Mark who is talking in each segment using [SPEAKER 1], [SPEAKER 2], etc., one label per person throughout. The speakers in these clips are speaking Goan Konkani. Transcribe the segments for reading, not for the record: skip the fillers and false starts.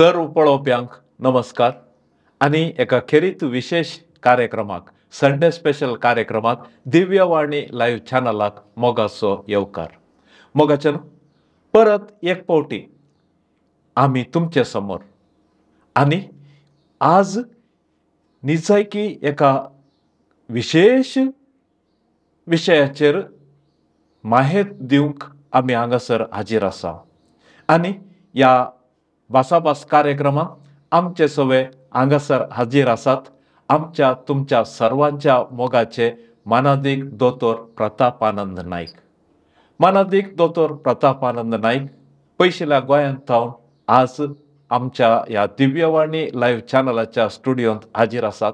[SPEAKER 1] सर्व पळोवप्यांक नमस्कार आनी एका खेरीत विशेष कार्यक्रमाक, संडे स्पेशल कार्यक्रमाक दिव्यवाणी लायव्ह चॅनलाक मोगाचो येवकार. मोगाच्यान परत एक फावटी आमी तुमचे समोर आनी आज निजायकी एका विशेष विशयाचेर माहेत दिवंक आमी हांगासर हाजीर आसा. आनी ह्या भासाभास कार्यक्रमाक आमचे सवे हांगासर हाजीर आसात आमच्या तुमच्या सर्वांच्या मोगाचे मानादीक दोतोर प्रताप आनंद नायक. मानादीक दोतोर प्रताप आनंद नायक पयशिल्या गोंयांत थावन आज आमच्या ह्या दिव्यवाणी लायव्ह चॅनलाच्या स्टुडियोंत हाजीर आसात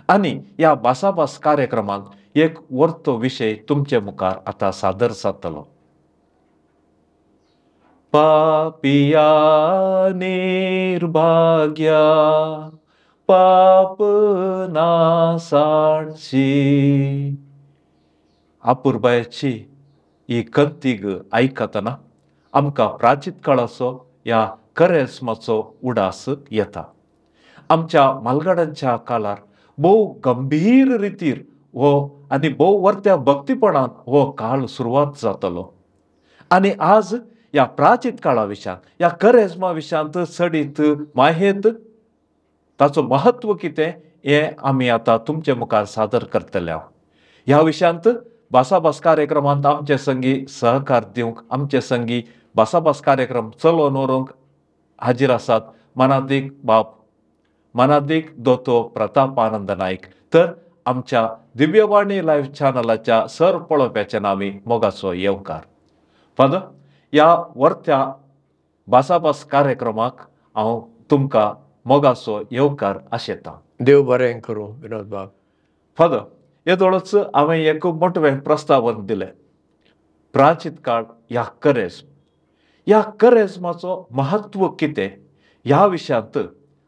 [SPEAKER 1] आनी ह्या भासाभास कार्यक्रमांत एक वर्तो विशय तुमचे मुखार आतां सादर जातलो. पापिया निर्भाग्या पाप नासाणशी. अपुरबायेची ही कंतीग आयकतना आमकां प्राचीत काळाचो ह्या करेस्माचो उडास येता. आमच्या मालगाडांच्या काळार भोव गंभीर रितीर हो आनी भोव वर्त्या भक्तीपणान हो काळ सुरवात जातलो. आनी आज ह्या प्राचीत काळा विशयांत, ह्या करेस्मा विशयांत चडीत माहेत ताचो महत्व कितें हें आमी आतां तुमचे मुखार सादर करतले. ह्या विशयांत भासाभास कार्यक्रमांत आमचे संगी सहकार दिवंक, आमचे संगी भासाभास कार्यक्रम चलोवन व्हरूंक हाजीर आसात मानादीक बाप मानादीक दोतोर प्रताप आनंद नायक. तर आमच्या दिव्यवाणी लायव्ह चॅनलाच्या सर पळोवप्याच्या नांवी मोगाचो येवकार. फादर, ह्या वर्त्या भासाभास कार्यक्रमाक हांव तुमकां मोगाचो येवकार आशेतां.
[SPEAKER 2] देव बरें करूं विनोद बाब.
[SPEAKER 1] फादर, येदोळच हांवें एक मोटवें प्रस्तावन दिलें, प्राचीत काळ ह्या करेज्म, ह्या करेज्माचो महत्व कितें ह्या विशयांत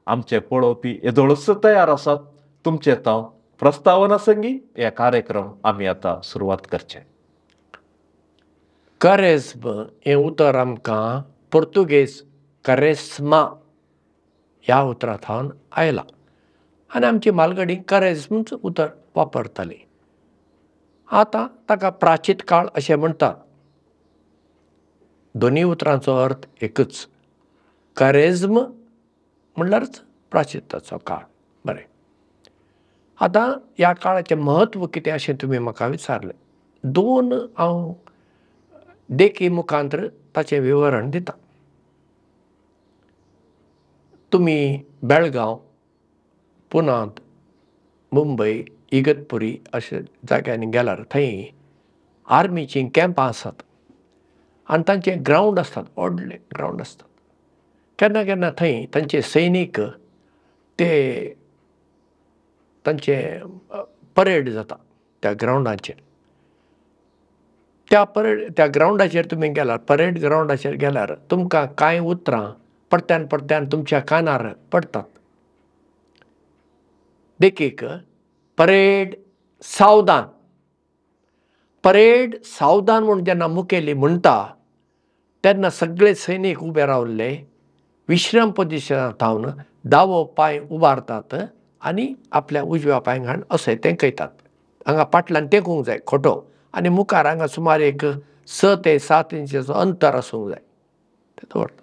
[SPEAKER 1] आमचे पळोवपी येदोळच तयार आसात. तुमचे तांव प्रस्तावना संगी हे कार्यक्रम आमी आतां सुरवात करचे.
[SPEAKER 2] करेज्म हें उतर आमकां पुर्तुगेज करेस्मा ह्या उतरा थावन आयलां आनी आमची मालगडी करेज्मच उतर वापरताली. आतां ताका प्राचीत काळ अशें म्हणटात. दोनूय उतरांचो अर्थ एकच. करेज्म म्हणल्यारच प्राचिताचो काळ. बरें, आतां ह्या काळाचें म्हत्व कितें अशें तुमी म्हाका विचारलें. दोन हांव देखी मुखांतर ताचें विवरण दिता. तुमी बेळगांव, पुनांत, मुंबय, इगतपुरी अशे जाग्यांनी गेल्यार थंय आर्मीचीं कॅम्पां आसात आनी तांचे ग्रावंड आसतात, व्हडले ग्रावंड आसतात. केन्ना केन्ना थंय तांचे सैनीक ते तांचे परेड जाता त्या ग्रावंडाचेर. त्या परेड त्या ग्रावंडाचेर तुमी गेल्यार, परेड ग्रावंडाचेर गेल्यार तुमकां कांय उतरां परत्यान परत्यान तुमच्या कानार पडटात. देखीक परेड सावधान. परेड सावधान म्हूण जेन्ना मुखेली म्हणटा तेन्ना सगळे सैनीक उबे रावल्ले विश्राम पोजिशनां थावन दावो पांय उबारतात आनी आपल्या उजव्या पांयांक अशें तेंकयतात. हांगा फाटल्यान तेंकूंक जाय खोटो आनी मुखार हांगा सुमार एक 6 ते 7 इंचाचो अंतर आसूंक जाय. तें दवरतात.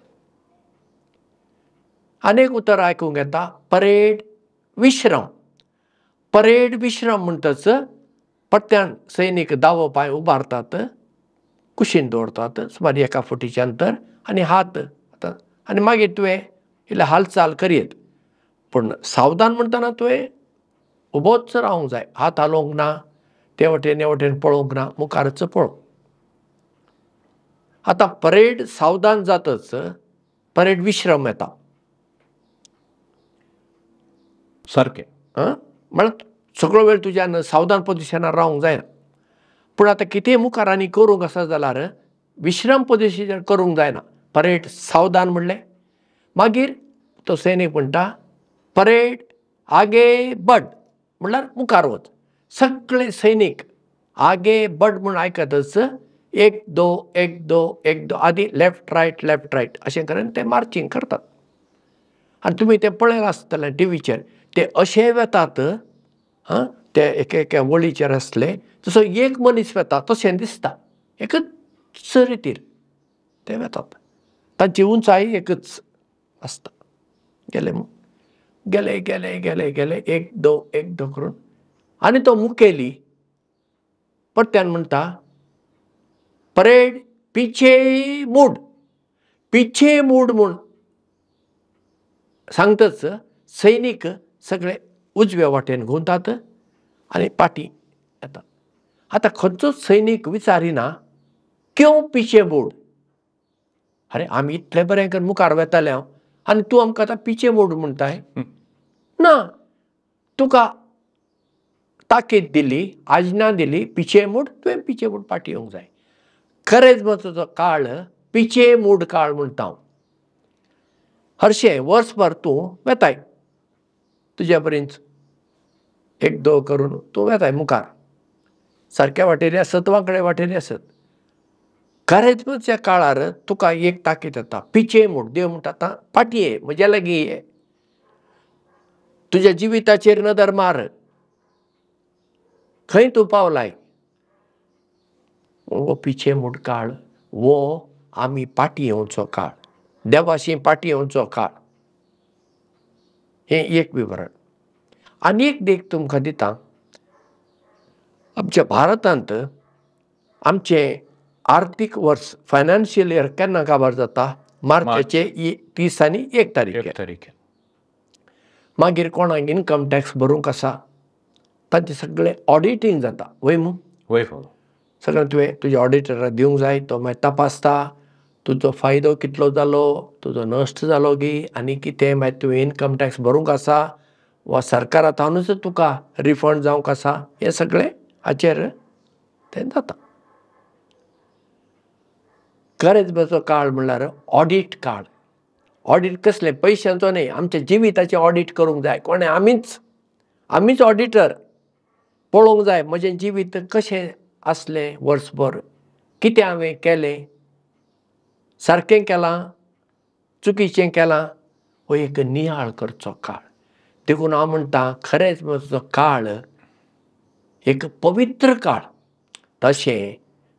[SPEAKER 2] आनी एक उतर आयकूंक येता, परेड विश्राम. परेड विश्राम म्हणटच परत्यान सैनीक दावो पांय उबारतात, कुशीन दवरतात सुमार 1 फुटीचें अंतर आनी हात आतां आनी मागीर तुवें इल्लें हालचाल करयत. पूण सावधान म्हणटना तुवें उबोच रावंक जाय, हात हालोवंक ना, ते वटेन हे वटेन पळोवंक ना, मुखारच पळोवंक. आतां परेड सावधान जातच परेड विश्राम येता.
[SPEAKER 1] सारकें
[SPEAKER 2] म्हळ्यार सगळो वेळ तुज्यान सावधान पोजिशनार रावंक जायना. पूण आतां कितेंय मुखार आनी करूंक आसा जाल्यार विश्राम पोजिशनार करूंक जायना. परेड सावधान म्हणलें, मागीर तो सैनीक म्हणटा परेड आगे बड, म्हणल्यार मुखार वच. सगळे सैनीक आगे बड म्हूण आयकतच 1 2 1 2 1 2 आदी लेफ्ट रायट अशें करून ते मार्चींग करतात. आनी तुमी तें पळयलां आसतलें टिवीचेर, ते अशे वेतात, हां, ते एके एके वळीचेर आसले तसो एक मनीस वेता तशें दिसता, एकच रितीर ते वेतात, तांची उंचाय एकच आसता. गेले गेले गेले गेले गेले एक दो एक दो करून, आनी तो मुखेली परत्यान म्हणटा परेड पिछे मूड, पिछे मूड म्हूण सांगतच सैनीक सगळे उजव्या वाटेन घुंवतात आनी पाटी येतात. आतां खंयचोच सैनीक विचारिना क्यों पिछे मूड, अरे आमी इतले बरें करून मुखार वेताले हांव आनी तूं आमकां आतां पिछे मूड म्हणटाय. ना, तुका ताकीद दिली, आज्ञा दिली पिछे मूड, तुवें पिछे मूड पाटी येवंक जाय. करेज्माचो जो काळ पिछे मूड काळ म्हणटा हांव. हरशें वर्सभर तूं वेताय तुज्या बरींच एक दो करून तूं वेताय मुखार, सारक्या वाटेरी आसत वांकड्या वाटेरी आसत. करेज्माच्या काळार तुका एक ताकीद येता पिछे मूड, देव म्हणटा आतां पाटी ये, म्हज्या लागीं ये, तुज्या जिविताचेर नदर मार, खंय तूं पावलाय. हो पिछे मूड काळ वो आमी पाटी येवचो काळ, देवाशी पाटी येवचो काळ. हें एक विवरण. आनी एक देख तुमकां दिता, आमच्या भारतांत आमचें आर्थीक वर्स फायनान्शियल इयर केन्ना काबार जाता, मार्चाचे 30 आनी 1 तारखेर. मागीर कोणाक इनकम टॅक्स भरूंक आसा तांचें सगळें ऑडिटींग जाता, वय मू,
[SPEAKER 1] वय,
[SPEAKER 2] सगळें तुवें तुज्या ऑडिटराक दिवंक जाय, तो मागीर तपासता तुजो फायदो कितलो जालो, तुजो नश्ट जालो गी आनी कितें, मागीर तुवें इनकम टॅक्स भरूंक आसा वा सरकारा थावनूच तुका रिफंड जावंक आसा, हें सगळें हाचेर तें जाता. करेज्माचो काळ म्हणल्यार ऑडीट काळ. ऑडीट कसलें, पयशांचो न्ही, आमच्या जिविताचें ऑडीट करूंक जाय. कोणें, आमीच, आमीच ऑडिटर पळोवंक जाय म्हजें जिवीत कशें आसलें वर्सभर, कितें हांवें केलें, सारकें केलां चुकीचें केलां, हो एक नियाळ करचो काळ. देखून हांव म्हणटा खरेंच म्हजो काळ एक पवित्र काळ. तशें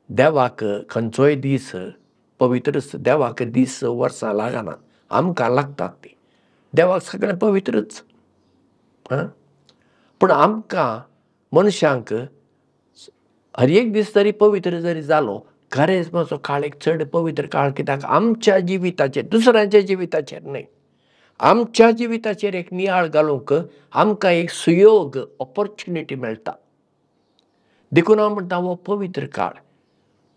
[SPEAKER 2] देवाक खंयचोय दीस पवित्रच, देवाक दीस वर्सां लागना, आमकां लागतात ती, देवाक सगळें पवित्रच. आं, पूण आमकां मनशांक हर एक दीस जरी पवित्र जरी जालो, करेज्माचो काळ एक चड पवित्र काळ. कित्याक आमच्या जिविताचेर, दुसऱ्यांच्या जिविताचेर न्हय, आमच्या जिविताचेर एक नियाळ घालूंक आमकां एक सुयोग, ऑपॉर्च्युनिटी मेळटा. देखून हांव म्हणटा हो पवित्र काळ.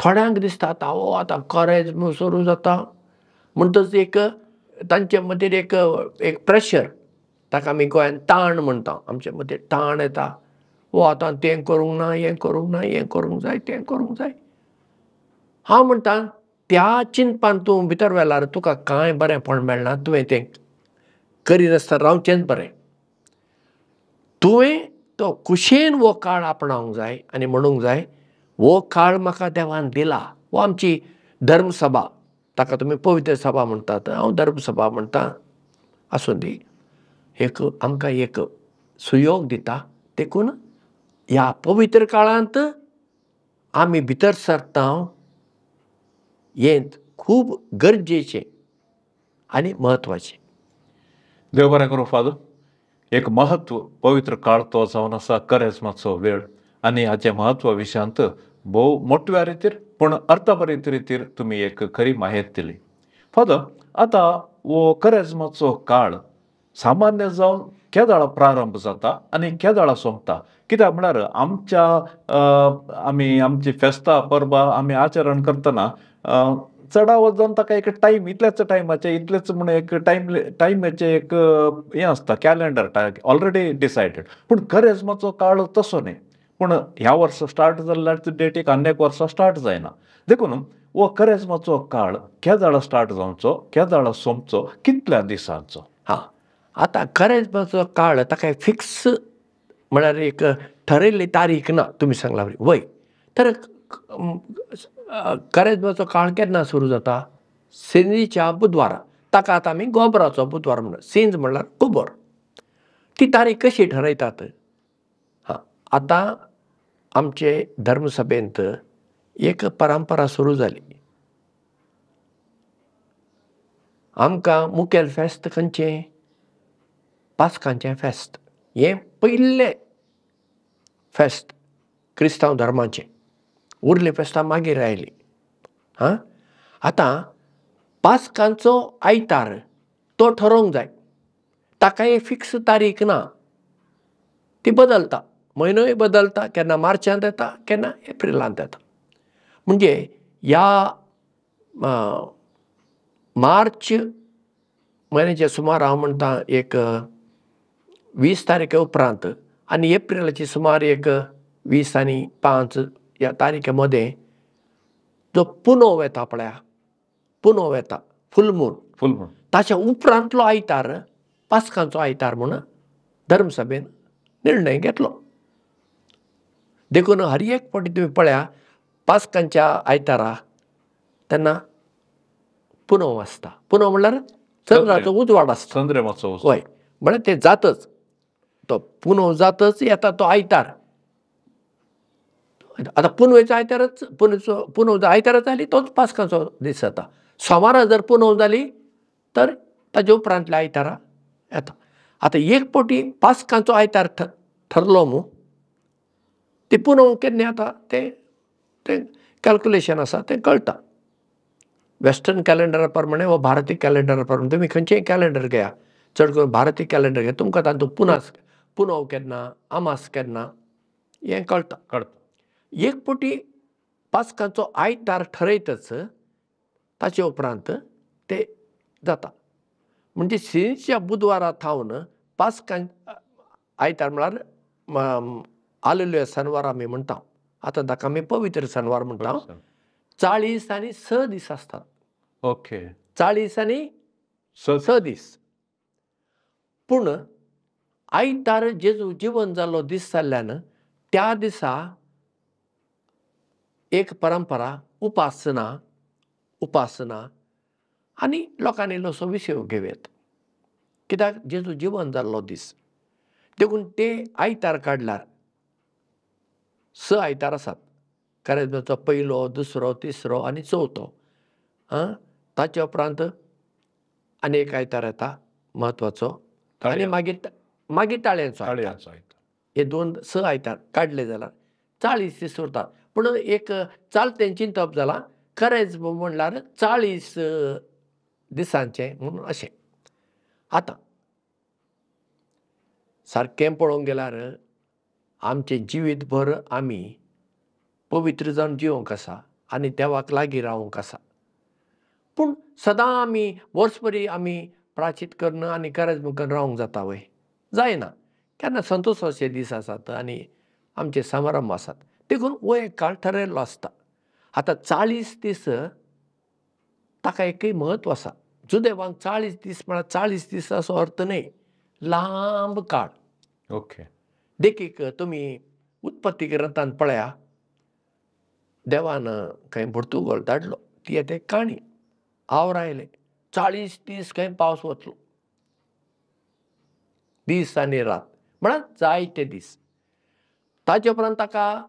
[SPEAKER 2] थोड्यांक दिसता आतां हो आतां करेज्म सुरू जाता म्हणटच एक तांचे मदीं एक एक प्रेशर, ताका आमी गोंयांत ताण म्हणटा, आमचे मदीं ताण येता, हो आतां तें करूंक ना, हें करूंक ना, हें करूंक जाय, तें करूंक जाय. हांव म्हणटा त्या चिंतपान तूं भितर व्हेल्यार तुका कांय बरेंपण मेळना, तुवें तें करिनासतना रावचेंच बरें. तुवें तो खुशयेन हो काळ आपणावंक जाय आनी म्हणूंक जाय हो काळ म्हाका देवान दिला. हो आमची धर्मसभा, ताका तुमी पवित्र सभा म्हणटात, हांव धर्मसभा म्हणटा, आसूं दी, एक आमकां एक सुयोग दिता. देखून ह्या पवित्र काळांत आमी भितर सरता हें खूब गरजेचें आनी म्हत्वाचें.
[SPEAKER 1] देव बरें करूं फादर. एक महत्व पवित्र काळ तो जावन आसा करेज्माचो वेळ, आनी हाचें म्हत्व विशयांत भोव मोटव्या रितीर पूण अर्थभरीत रितीर तुमी एक खरी माहिती दिली. फादर, आतां हो करेज्माचो काळ सामान्य जावन केदळा प्रारंभ जाता आनी केदळा सोंपता? कित्याक म्हळ्यार आमच्या आमी आमची फेस्तां परबां आमी आचरण करतना चडावत जावन ताका एक टायम, इतल्याच टायमाचें इतलेच म्हूण एक टायम टायमाचें एक हें आसता, कॅलेंडर ऑलरेडी डिसायडेड. पूण करेज्माचो काळ तसो न्ही, पूण ह्या वर्सा स्टार्ट जाल्ल्या डेटीक आनी एक वर्सा स्टार्ट जायना. देखून हो करेज्माचो काळ केदळा स्टार्ट जावचो, केदळा सोंपचो, कितल्या दिसांचो?
[SPEAKER 2] हां, आतां करेज्माचो काळ ताका फिक्स म्हळ्यार एक ठरयल्ली तारीख ना, तुमी सांगला वय. तर करेज्माचो काळ केन्ना सुरू जाता? सेंदीच्या बुधवारा, ताका आतां आमी गोबराचो बुधवार म्हणटा. सिंज म्हणल्यार गोबर. ती तारीख कशी ठरयतात? हां, आतां आमचे धर्मसभेंत एक परंपरा सुरू जाली. आमकां मुखेल फेस्त खंयचें? पास्कांचें फेस्त. हें पयलें फेस्त क्रिस्तांव धर्माचें. उरलीं फेस्तां मागीर आयलीं. हां, आतां पास्कांचो आयतार तो ठरोवंक जाय. ताका एक फिक्स तारीख ना, ती बदलता, म्हयनोय बदलता, केन्ना मार्चांत येता केन्ना एप्रिलांत येता. म्हणजे ह्या मार्च म्हयन्याच्या सुमार हांव म्हणटा एक 20 तारखे उपरांत आनी एप्रिलाची सुमार एक 20 आनी 5 ह्या तारखे मदें जो पुनव येता पळया, पुनव येता, फुलमून,
[SPEAKER 1] फुलमून,
[SPEAKER 2] ताच्या उपरांतलो आयतार पास्कांचो आयतार म्हूण धर्मसभेन निर्णय घेतलो. देखून हर एक फावटी तुमी पळया पास्कांच्या आयतारा तेन्ना पुनव आसता. पुनव म्हणल्यार चंद्राचो उजवाड आसता,
[SPEAKER 1] चंद्रमाचो.
[SPEAKER 2] हय, म्हळ्यार ते जातच, तो पुनव जातच येता तो आयतार. आतां पुनवेचो आयतारच, पुनवेचो पुनव आयतारच जाली तोच पास्कांचो दीस जाता. सोमारा जर पुनव जाली तर ताजे उपरांतल्या आयतारा येता. आतां एक फावटी पास्कांचो आयतार ठरलो मू, ती पुनव केन्ना येता तें तें कॅल्कुलेशन आसा तें कळटा. वेस्टर्न कॅलेंडरा प्रमाणे वा भारतीय कॅलेंडरा प्रमाणे तुमी खंयचेंय कॅलेंडर घेया, चड करून भारतीय कॅलेंडर घेया, तुमकां तातूंत पुनव केन्ना, आमास केन्ना हें कळटा.
[SPEAKER 1] कळटा.
[SPEAKER 2] एक फावटी पास्कांचो आयतार ठरयतच ताचे उपरांत ते जाता. म्हणजे सिंजच्या बुधवारा थावन पास्कां आयतार म्हळ्यार आलेलुया सनवार आमी म्हणटा, आतां ताका आमी पवित्र सनवार म्हणटा. 40 आनी 6 दीस आसतात.
[SPEAKER 1] ओके,
[SPEAKER 2] 40 आनी 6 दीस. पूण आयतार जेजू जिवन जाल्लो दीस जाल्ल्यान त्या दिसा एक परंपरा उपासना, उपासना आनी लोकांनी इल्लोसो विसव घेवं. कित्याक जेजू जिवन जाल्लो दीस, देखून ते आयतार काडल्यार 6 आयतार आसात. करेज्माचो पयलो, दुसरो, तिसरो आनी चवथो. आं, ताचे उपरांत आनी एक आयतार येता म्हत्वाचो, आनी मागीर मागीर ताळयांचो आयतार. हे 2 6 आयतार काडले जाल्यार 40 दीस उरतात. पूण एक चालतें चिंतप जालां, करेज्म म्हणल्यार 40 दिसांचें म्हणून अशें. आतां सारकें पळोवंक गेल्यार आमचें जिवीतभर आमी पवित्र जावन जिवंक आसा आनी देवाक लागीं रावंक आसा. पूण सदां आमी वर्सभरी आमी प्राचीत करून आनी करेज्म करून रावंक जाता वय? जायना. केन्ना संतोशाचे दीस आसात आनी आमचे समारंभ आसात, देखून हो एक काळ ठरयल्लो आसता. आतां 40 दीस ताका एकय म्हत्व आसा. जुदेवांक 40 दीस म्हळ्यार 40 दीस असो अर्थ न्हय, लांब काळ.
[SPEAKER 1] ओके,
[SPEAKER 2] देखीक तुमी उत्पत्ती ग्रंथान पळया, देवान खंय पुर्तुगोल धाडलो, ती येते काणी. आवर आयले 40 दीस खंय पावस वतलो, दीस आनी रात म्हळ्यार जायते दीस. ताचे उपरांत ताका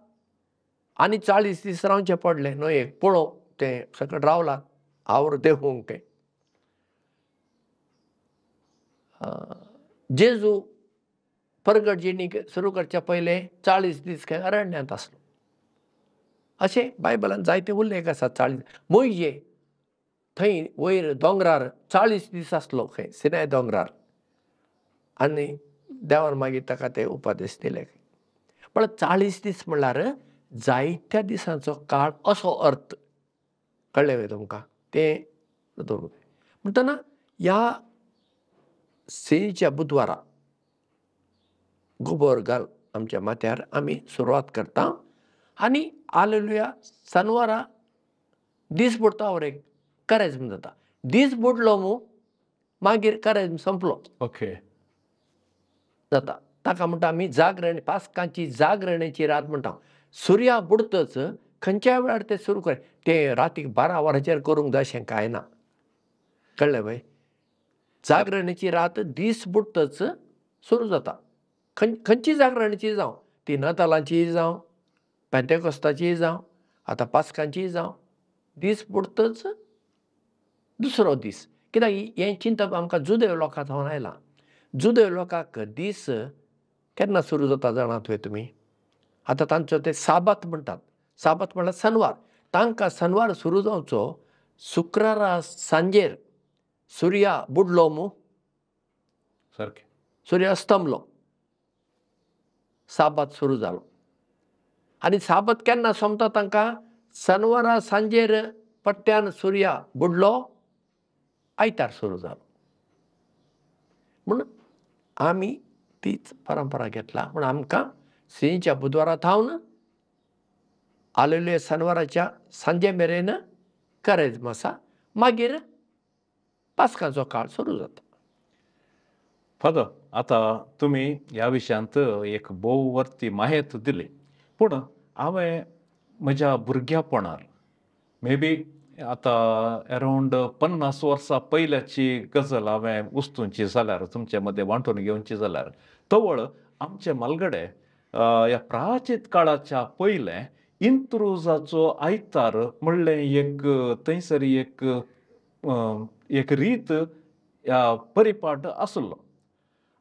[SPEAKER 2] आनी 40 दीस रावचें पडलें न्हंयेक, पळोवंक तें सकयल रावला आवर देंवोवंक. तें जेजू परगट जिणी सुरू करच्या पयलें 40 दीस खंय अरण्यांत आसलो. अशें बायबलान जायते उल्लेख आसात. 40 मोयजे थंय वयर दोंगरार 40 दीस आसलो खंय, सिनाय दोंगरार, आनी देवान मागीर ताका ते उपदेश दिले. पण 40 दीस म्हणल्यार जायत्या दिसांचो काळ असो अर्थ. कळ्ळें वे तुमकां तें दवरूंक जाय. म्हणटना ह्या सेंच्या बुधवारा गोबर घाल आमच्या माथ्यार आमी सुरवात करता आनी आलेलुया सनवारा दीस बुडटा वर एक करेज्म जाता. दीस बुडलो मू मागीर करेज्म संपलो.
[SPEAKER 1] ओके
[SPEAKER 2] जाता. ताका म्हणटा आमी जागरण, पास्कांची जागरणेची रात म्हणटा. सुर्या बुडतच खंयच्याय वेळार ते सुरू कर, ते रातीक 12 वरांचेर करूंक जाय अशें कांय ना. कळ्ळें वय? जागरणीची रात दीस बुडटच सुरू जाता. खंयची जागरणीची जावं, ती नातालांची जावं, पेंतेकोस्ताची जावं, आतां पास्कांची जावं, दीस बुडटच दुसरो दीस. कित्याक हें चिंतप आमकां जुदेव लोकां सावन आयलां. जुदेव लोकांक दीस केन्ना सुरू जाता जाणात वे तुमी? आतां तांचो ते साबात म्हणटात. साबात म्हणल्यार सनवार. तांकां सनवार सुरू जावचो शुक्रारा सांजेर सुर्या बुडलो मू,
[SPEAKER 1] सारकें,
[SPEAKER 2] सूर्य अस्तमलो, साबात सुरू जालो. आनी साबात केन्ना सोंपता तांकां? सनवारा सांजेर पट्ट्यान सुर्या बुडलो, आयतार सुरू जालो. म्हूण आमी तीच परंपरा घेतला. म्हूण आमकां सिंच्या बुधवारा थावन आलेले सनवाराच्या सांजे मेरेन करेज्म आसा, मागीर पास्काचो काळ सुरू जाता.
[SPEAKER 1] फादर, आतां तुमी ह्या विशयांत एक भोव वर्ती माहेत दिली, पूण हांवें म्हज्या भुरग्यापणार मे बी आतां अरावंड 50 वर्सां पयल्याची गजल हांवें उस्तुची जाल्यार, तुमचे मदें वांटून घेवची जाल्यार, तवळ आमचे म्हालगडे ह्या प्राचीत काळाच्या पयलें इंत्रुजाचो आयतार म्हणलें एक थंयसर एक एक रीत ह्या परिपाठ आसलो.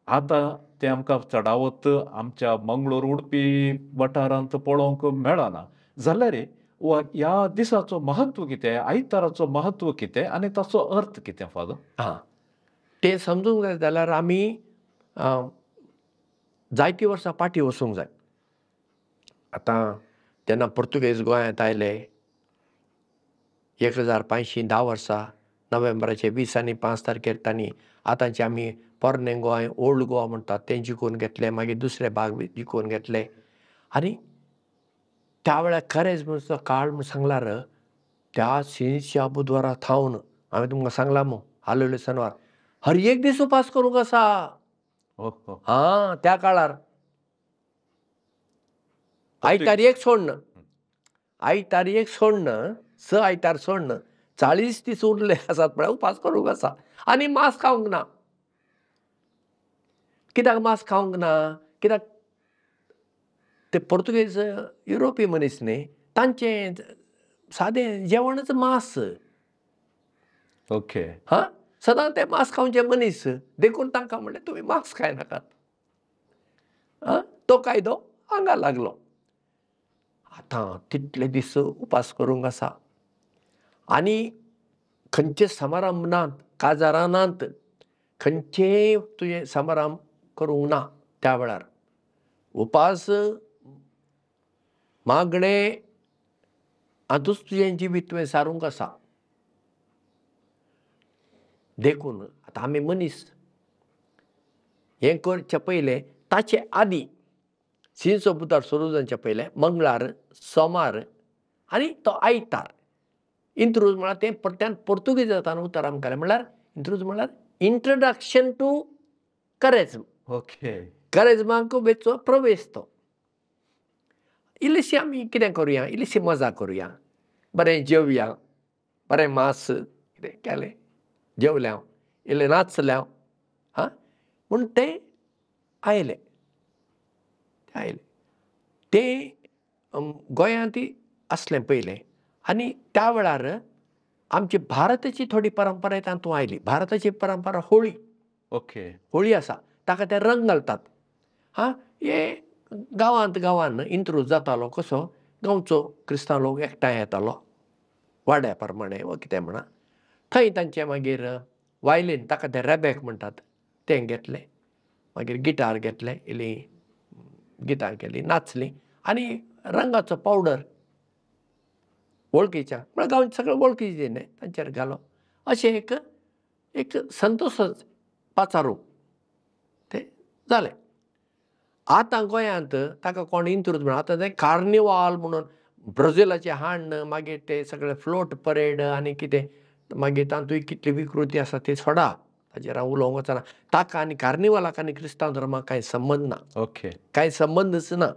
[SPEAKER 1] आतां तें आमकां चडावत आमच्या मंगळूर उडपी वाठारांत पळोवंक मेळना. जाल्यार ह्या दिसाचो महत्व कितें, आयताराचो महत्व कितें आनी ताचो अर्थ कितें फादर?
[SPEAKER 2] आं, तें समजूंक जाय जाल्यार आमी जायतीं वर्सां फाटीं वचूंक जाय. आतां जेन्ना पुर्तुगेज गोंयांत आयले 1510 वर्सा नोव्हेंबराचे 20 आनी 5 तारखेर तांणी आतांचे आमी पोरणें गोंय, ओल्ड गोवा म्हणटात तें जिखून घेतलें, मागीर दुसरे भाग जिखून घेतले. आनी त्या वेळार करेज्माचो काळ म्हूण सांगल्यार त्या शिंच्या बुधवारा थावन हांवें तुमकां सांगलां मू आलेले सनवार हर एक दीस उपास करूंक आसा. आं, त्या काळार आयतार एक सोडण, आयतार एक सोडण, 6 आयतार सोडण, 40 दीस उरले आसात म्हळ्यार उपास करूंक आसा. आनी मांस खावंक ना. कित्याक मांस खावंक ना? कित्याक ते पुर्तुगेज युरोपी मनीस न्ही, तांचें सादें जेवणच मांस.
[SPEAKER 1] ओके,
[SPEAKER 2] हां, सदां ते मांस खावचे मनीस, देखून तांकां म्हणलें तुमी मांस खायनाकात. आं, तो कायदो हांगा लागलो. आतां तितले दीस उपास करूंक आसा आनी खंयचे समारंभ नात, काजारां नात, खंयचेय तुजें समारंभ करूंक ना त्या वेळार. उपास मागणें हातूंच तुजें जिवीत तुवें सारूंक आसा. देखून आतां आमी मनीस हें करचें पयलें ताचे आदीं शिंचो बुधवार सुरू जावचे पयलें मंगळार, सोमार आनी तो आयतार. इंत्रूज म्हळ्यार तें परत्यान पुर्तुगेजान उतर आमकां आयलें, म्हणल्यार इंत्रूज म्हळ्यार इंट्रोडक्शन टू करेज्म.
[SPEAKER 1] ओके,
[SPEAKER 2] करेज्माक वेचो प्रवेश. तो इल्लीशी आमी कितें करुया, इल्लीशी मजा करुया, बरें जेवया, बरें मांस कितें केलें जेवलें हांव, इल्लें नाचलें हांव, आं, म्हूण तें आयलें, तें आयलें तें गोंयांत आसलें पयलें. आनी त्या वेळार आमची भारताची थोडी परंपरा तातूंत आयली. भारताची परंपरा होळी.
[SPEAKER 1] ओके,
[SPEAKER 2] होळी आसा ताका ते रंग घालतात. हां, हे गांवांत गांवान इंत्रूज जातालो कसो, गांवचो क्रिस्तांव लोक एकठांय येतालो वाड्या प्रमाणें वा कितें म्हणा, थंय तांचें मागीर वायलीन, ताका ते रेबेक म्हणटात, तें घेतलें, मागीर गिटार घेतलें, इल्ली गितां केलीं, नाचलीं आनी रंगाचो पावडर वळखीच्या म्हळ्यार गांवचे सगळे वळखीचे न्ही तांचेर घालो. अशें एक एक संतोशच पाचारूंक तें जालें. आतां गोंयांत ताका कोण इंत्रूज म्हणा, आतां तें कार्निवाल म्हणून ब्राझिलाचें हाडून मागीर ते सगळे फ्लोट परेड आनी कितें, मागीर तातूंत कितली विकृती आसा ती सोडा, ताचेर हांव उलोवंक वचना. ताका आनी कार्निवालाक आनी क्रिस्तांव धर्माक कांय संबंद ना.
[SPEAKER 1] ओके,
[SPEAKER 2] कांय संबंदच ना.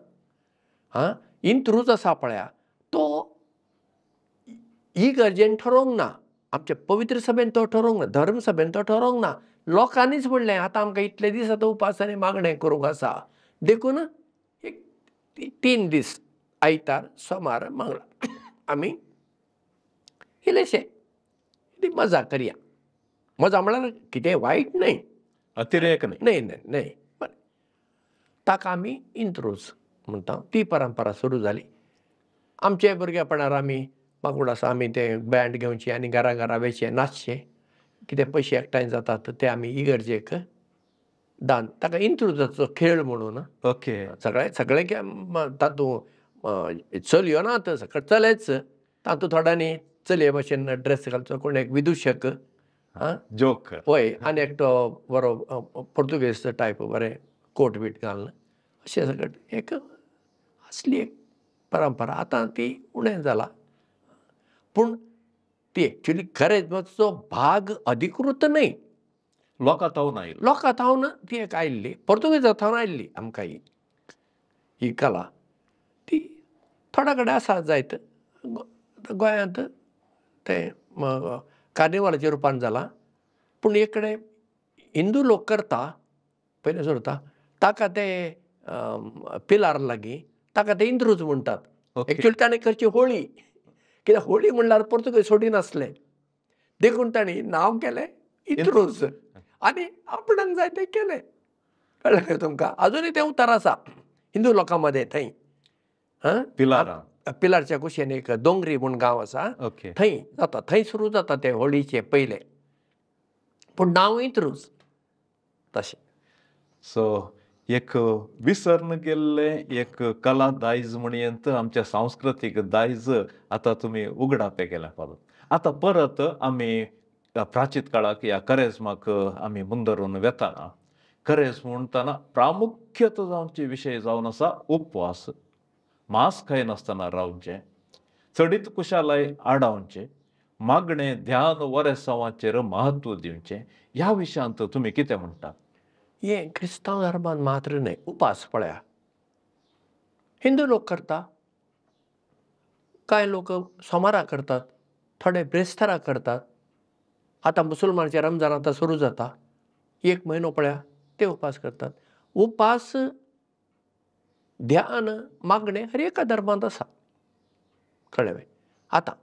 [SPEAKER 2] आं, इंत्रूज आसा पळया तो इगर्जेन ठरोवंक ना, आमच्या पवित्र सभेन तो ठरोवंक ना, धर्म सभेन तो ठरोवंक ना, लोकांनीच म्हणलें आतां आमकां इतले दीस आतां उपास आनी मागणें करूंक आसा, देखून एक 3 दीस आयतार सोमार मंगळार आमी इल्लेशें ती मजा करया. मजा म्हळ्यार कितें वायट न्हय,
[SPEAKER 1] अतिरेक न्हय,
[SPEAKER 2] न्हय न्हय न्हय, बरें. ताका आमी इंत्रूज म्हणटा. ती परंपरा सुरू जाली. आमचे भुरगेपणार आमी मागूड आसा आमी ते बँड घेवचें आनी घरा घरा वयचें नाचचें, कितें पयशे एकठांय जातात ते आमी इगर्जेक दान, ताका इंत्रुजाचो खेळ म्हणून.
[SPEAKER 1] ओके.
[SPEAKER 2] सगळे सगळे तातूंत चलयो नात, सगळे चलेच. तातूंत थोड्यांनी चलये भशेन ड्रेस घालचो, कोण एक विदुशक
[SPEAKER 1] जोक,
[SPEAKER 2] हय, आनी एकटो बरो पोर्तुगेज टायप बरें कोट बीट घालून, अशें सगळें एक आसली एक परंपरा. आतां ती उणें जाला, पूण ती एक्चुली करेज्माचो भाग अधिकृत न्हय,
[SPEAKER 1] लोकां थावन आयिल्ली,
[SPEAKER 2] लोकां थावन ती एक आयिल्ली, पोर्तुगेजा थावन आयिल्ली आमकां ही ही कला. ती थोड्या कडेन आसा जायत, गोंयांत तें कार्निवालाच्या रुपान जालां. पूण एक कडेन हिंदू लोक करता पयलें सोडता ताका ते पिलार लागीं ताका ते इंत्रूज म्हणटात. एक्चुअली ताणें करची होळी, कित्याक होळी म्हणल्यार पोर्तुगेज सोडिनासलें, देखून तांणी नांव केलें इंत्रूज आनी आपणाक जाय तें केलें. कळ्ळें तुमकां? अजुनूय तें उतर आसा हिंदू लोकां मदें थंय. हां,
[SPEAKER 1] पिलारा,
[SPEAKER 2] पिलारच्या कुशीन एक दोंगरी म्हूण गांव आसा, थंय जाता, थंय सुरू जाता तें होळीचें पयलें, पूण नांव इंत्रूज तशें.
[SPEAKER 1] सो एक विसरून गेल्लें एक कला दायज म्हणयेंत आमच्या सांस्कृतीक दायज आतां तुमी उगडापे केल्या परत. आतां परत आमी प्राचीत काळाक ह्या करेज्माक आमी मुंदरून वेताना, करेज्म म्हणटना प्रामुख्यत जावचे विशय जावन आसा उपवास, मांस खायनासतना रावचें, चडीत कुशालाय आडावचें, मागणें ध्यान वरेसांवाचेर म्हत्व दिवचें. ह्या विशयांत तुमी कितें म्हणटा?
[SPEAKER 2] हें क्रिस्तांव धर्मान मात्र न्हय, उपास पळया हिंदू लोक करता, कांय लोक सोमारा करतात, थोडे ब्रेस्तारा करतात. आतां मुसलमानाचे रमजान आतां सुरू जाता, एक म्हयनो पळया ते उपास करतात. उपास ध्यान मागणें हर एका धर्मांत आसा. कळ्ळें? आतां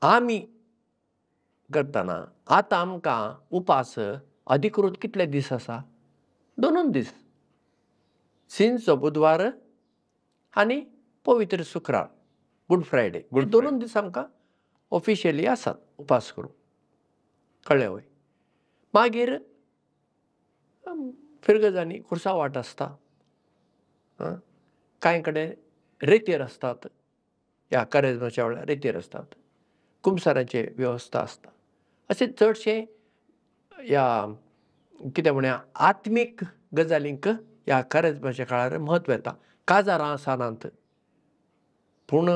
[SPEAKER 2] आमी करतना आतां आमकां उपास अधिकृत कितले दीस आसा? 2 दीस, सिंचो बुधवार आनी पवित्र शुक्रार, गुड फ्रायडे. 2 दीस आमकां ऑफिशियली आसात उपास करूंक. कळ्ळें वय? मागीर फिरगजांनी खुर्सा वाट आसता, कांय कडेन रेतीर आसतात, ह्या करेज्माच्या वेळार रेतीर आसतात, कुमसारांची वेवस्था आसता. अशें चडशें ह्या कितें म्हणया आत्मीक गजालींक ह्या करेज्माच्या काळार म्हत्व येता. काजारां आसनात, पूण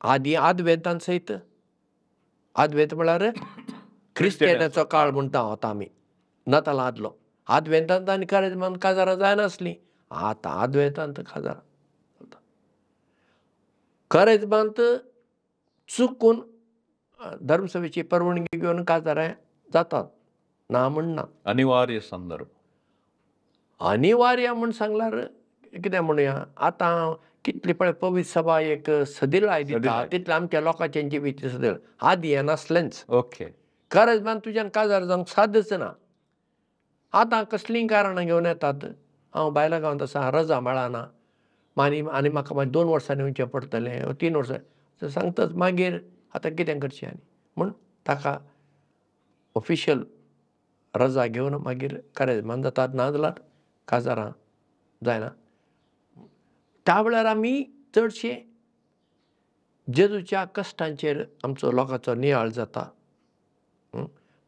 [SPEAKER 2] आदीं आदवेंतान सयत, आदवेंत म्हळ्यार क्रिस्तियनाचो काळ म्हणटा आतां आमी, नातालां आदलो, आदवेंतांत आनी करेज्मान काजारां जायनासलीं, आतां आदवेंतांत काजारां चलता. करेज्मांत चुकून धर्मसभेची परवानगी घेवन काजारां जातात, ना म्हणना.
[SPEAKER 1] अनिवार्य संदर्भ,
[SPEAKER 2] अनिवार्य म्हूण सांगल्यार कितें म्हणुया, आतां कितली पळय पवित्र सभा एक सदिलाय दिता, तितलें आमच्या लोकांचें जिवीत सदिल आदीं हें नासलेंच.
[SPEAKER 1] ओके.
[SPEAKER 2] करेज्मान तुज्यान काजार जावंक सादच ना. आतां कसलीं कारणां घेवन येतात, हांव बायलां गांवांत आसा, रजा मेळना, आनी आनी म्हाका मागीर 2 वर्सांनी वचचें पडटलें, 3 वर्सां सांगताच, मागीर आतां कितें करचें आनी म्हूण ताका ऑफिशियल रजा घेवन मागीर करेज्मान जातात, ना जाल्यार काजारां जायना. त्या वेळार आमी चडशे जेजूच्या कश्टांचेर आमचो लोकांचो नियाळ जाता.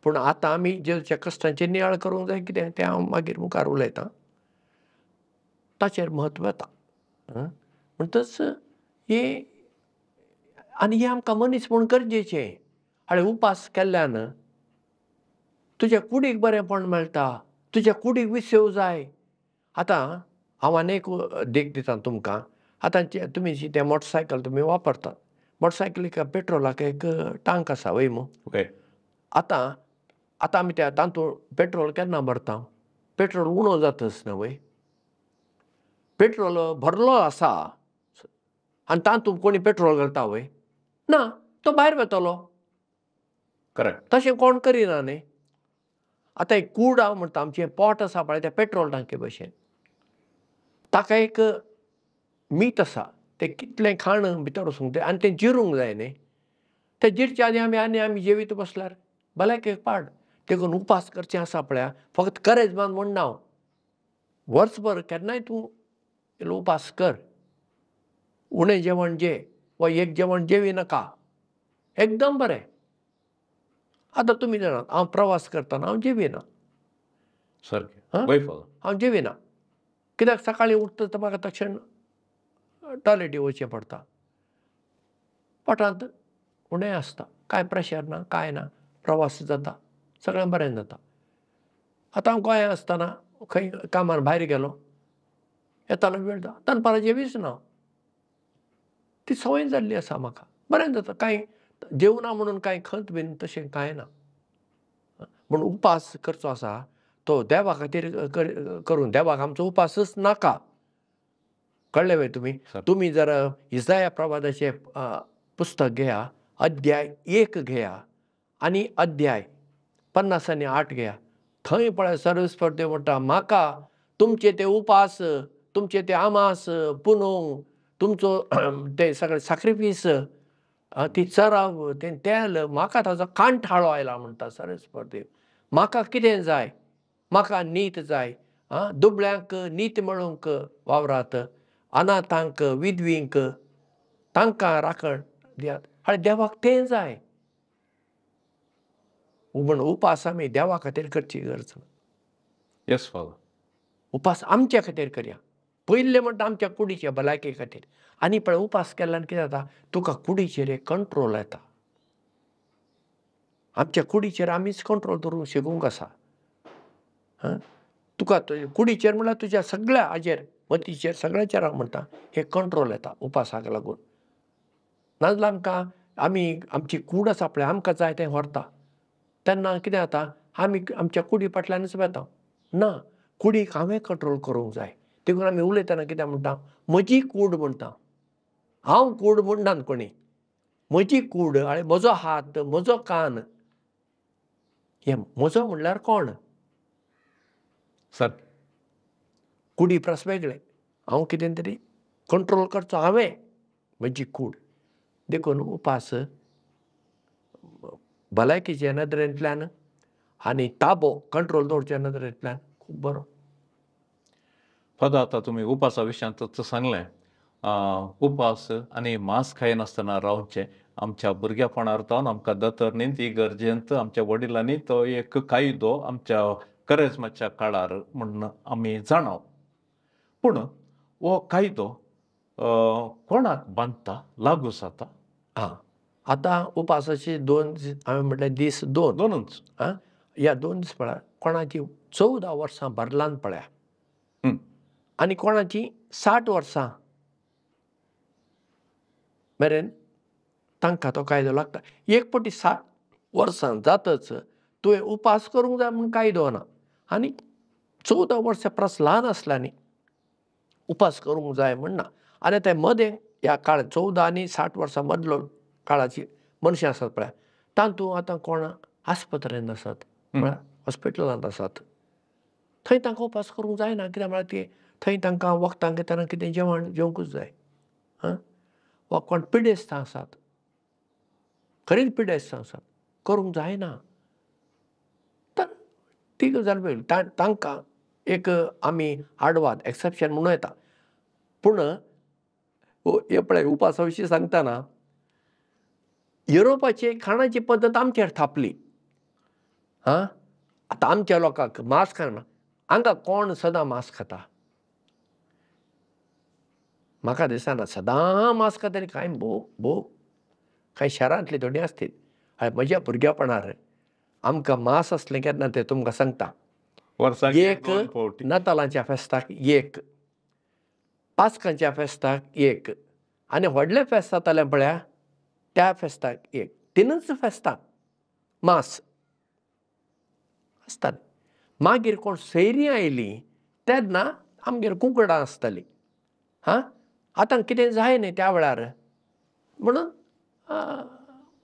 [SPEAKER 2] पूण आतां आमी जेजूच्या कश्टांचेर नियाळ करूंक जाय कितें तें हांव मागीर मुखार उलयतां, ताचेर म्हत्व येता. म्हणटच हें आनी हें आमकां मनीस म्हूण गरजेचें. आनी उपास केल्ल्यान तुज्या कुडीक बरेंपण मेळटा, तुज्या कुडीक विसव जाय. आतां हांव आनी एक देख दिता तुमकां. आतां तुमी तें मोटरसायकल तुमी वापरतात, मोटरसायकलीक पेट्रोलाक एक टांक आसा वय मू. आतां आतां आमी त्या तातूंत पेट्रोल केन्ना भरता? पेट्रोल उणो जातच न्हय. पेट्रोल भरलो आसा आनी तातूंत कोणी पेट्रोल घालता वय? ना, तो भायर वतलो.
[SPEAKER 1] करेक्ट.
[SPEAKER 2] तशें कोण करिना न्ही. आतां एक कूड हांव म्हणटा, आमचें पोट आसा पळय तें पेट्रोल टांके भशेन, ताका एक मीत आसा, तें कितलें खाण भितर वचूंक तें आनी तें जिरूंक जाय न्ही. तें जिरच्या आदी आमी आनी आमी जेवीत बसल्यार भलायकेक पाड. देखून उपास करचें आसा पळया, फकत करेजमान म्हणना हांव, वर्सभर केन्नाय तूं उपास कर, उणें जेवण जे वा एक जेवण जेवी नाका, एकदम बरें. आतां तुमी जाणात हांव प्रवास करतना हांव जेविना.
[SPEAKER 1] सारकें.
[SPEAKER 2] हांव जेविना कित्याक सकाळीं उठता तर म्हाका तक्षण टॉयलेटी वचचें पडटा, पोटांत उणें आसता, कांय प्रेशर ना, कांय ना, प्रवास जाता, सगळें बरें जाता. आतां हांव गोंयांत आसतना खंय कामान भायर गेलो, येताना वेळ जाता, दनपारां जेवीच ना, ती संवय जाल्ली आसा म्हाका, बरें जाता. कांय जेवना म्हणून कांय खंत बीन तशें कांय ना. पूण उपास करचो आसा तो देवा खातीर करून, देवाक आमचो उपासच नाका. कळ्ळें वे तुमी? तुमी जर इजाया प्रवादाचें पुस्तक घेया, अध्याय 1 घेया आनी अध्याय 58 घेया, थंय पळय सर्वेस्पर देव म्हणटा, म्हाका तुमचे ते उपास, तुमचे ते आमास पुनोवंक, तुमचो ते सगळे साक्रिफीस, ती चराव, तें तेल, म्हाका ताजो कांठाळो आयला म्हणटा सर्वेस्पर देव. म्हाका कितें जाय? म्हाका नीत जाय. आं, दुबळ्यांक नीत मेळोवंक वावरात, अनाथांक, विधवींक, तांकां राखण दियात. आनी देवाक तें जाय. म्हूण उपास आमी देवा खातीर करची गरज ना.
[SPEAKER 1] Yes father.
[SPEAKER 2] उपास आमच्या खातीर करया. पयलें म्हणटा आमच्या कुडीच्या भलायके खातीर. आनी पळय उपास केल्ल्यान कितें जाता, तुका कुडीचेर एक कंट्रोल येता. आमच्या कुडीचेर आमीच कंट्रोल दवरूंक शिकूंक आसा. तुका कुडीचेर म्हणल्यार तुज्या सगळ्या हाजेर, मतीचेर, सगळ्याचेर हांव म्हणटा हे कंट्रोल येता उपासाक लागून. नाजाल्यार आमकां आमी आमची कूड आसा पळय, आमकां जाय तें व्हरता, तेन्ना कितें जाता, आमी आमच्या कुडी फाटल्यानच वेता. ना, कुडीक हांवें कंट्रोल करूंक जाय. देखून आमी उलयतना कितें म्हणटा, म्हजी कूड म्हणटा. हांव कूड म्हणनात कोणी, म्हजी कूड, आनी म्हजो हात, म्हजो कान. हे म्हजो म्हणल्यार कोण?
[SPEAKER 1] सर
[SPEAKER 2] कुडी परस वेगळें, हांव कितें तरी कंट्रोल करचो हांवें म्हजी कूड. देखून उपास भलायकेच्या नदरेंतल्यान आनी ताबो कंट्रोल दवरच्या नदरेंतल्यान खूब बरो.
[SPEAKER 1] फादर, आतां तुमी उपासा विशयांतच सांगलें, उपास आनी मांस खायनासतना रावचें. आमच्या भुरग्यापणार जावन आमकां दोतोरनी ती गरजेंत आमच्या वडिलांनी तो एक कायदो आमच्या करेजमाच्या काळार म्हूण आमी जाणाव. पूण हो कायदो कोणाक बांदता, लागू जाता?
[SPEAKER 2] आं, आतां उपासाचे 2 दीस हांवें म्हटलें, दीस 2
[SPEAKER 1] दोनूच.
[SPEAKER 2] आं, ह्या 2 दीस पळया कोणाची 14 वर्सां भरलान पळया, आनी कोणाची 60 वर्सां मेरेन तांकां तो कायदो लागता. एक पटी 60 वर्सां जातच तुवें उपास करूंक जाय म्हूण कायदो ना. आनी 14 वर्सां परस ल्हान आसल्यानी उपास करूंक जाय म्हण ना. आनी ते मदें ह्या काळ 14 आनी 60 वर्सां मदलो काळाची मनशां आसात पळय, तातूंत आतां कोण आस्पत्रेंत आसात, म्हळ्यार हॉस्पिटलांत आसात, थंय तांकां उपास करूंक जायना. कित्याक म्हळ्यार ती थंय तांकां वखदां घेतना कितें जेवण जेवंकूच जाय. आं, वा कोण पिडेस्तां आसात, खरीच पिडेस्तां आसात, करूंक जायना. तर ती गजाल वेगळी, तांकां एक आमी आडवाद, एक्सेप्शन म्हणूं येता. पूण हे पळय उपासा विशीं सांगतना युरोपाची खाणाची पद्दत आमचेर थापली. आं, आतां आमच्या लोकांक मांस खाना, हांगा कोण सदां मांस खाता? म्हाका दिसना सदां मांस खातली. कांय भोव भोव कांय शारांतली थोडीं आसतील. हय, म्हज्या भुरग्यापणार आमकां मांस आसलें केन्ना तें तुमकां सांगता. एक नातालांच्या फेस्ताक एक, पास्कांच्या फेस्ताक एक, आनी व्हडलें फेस्त जातालें पळया त्या फेस्ताक एक, 3च फेस्ताक मांस. आसतालें. मागीर कोण सैरीं आयलीं तेन्ना आमगेर कुंकडां आसतालीं. हां, आतां कितें जाय न्ही त्या वेळार म्हणून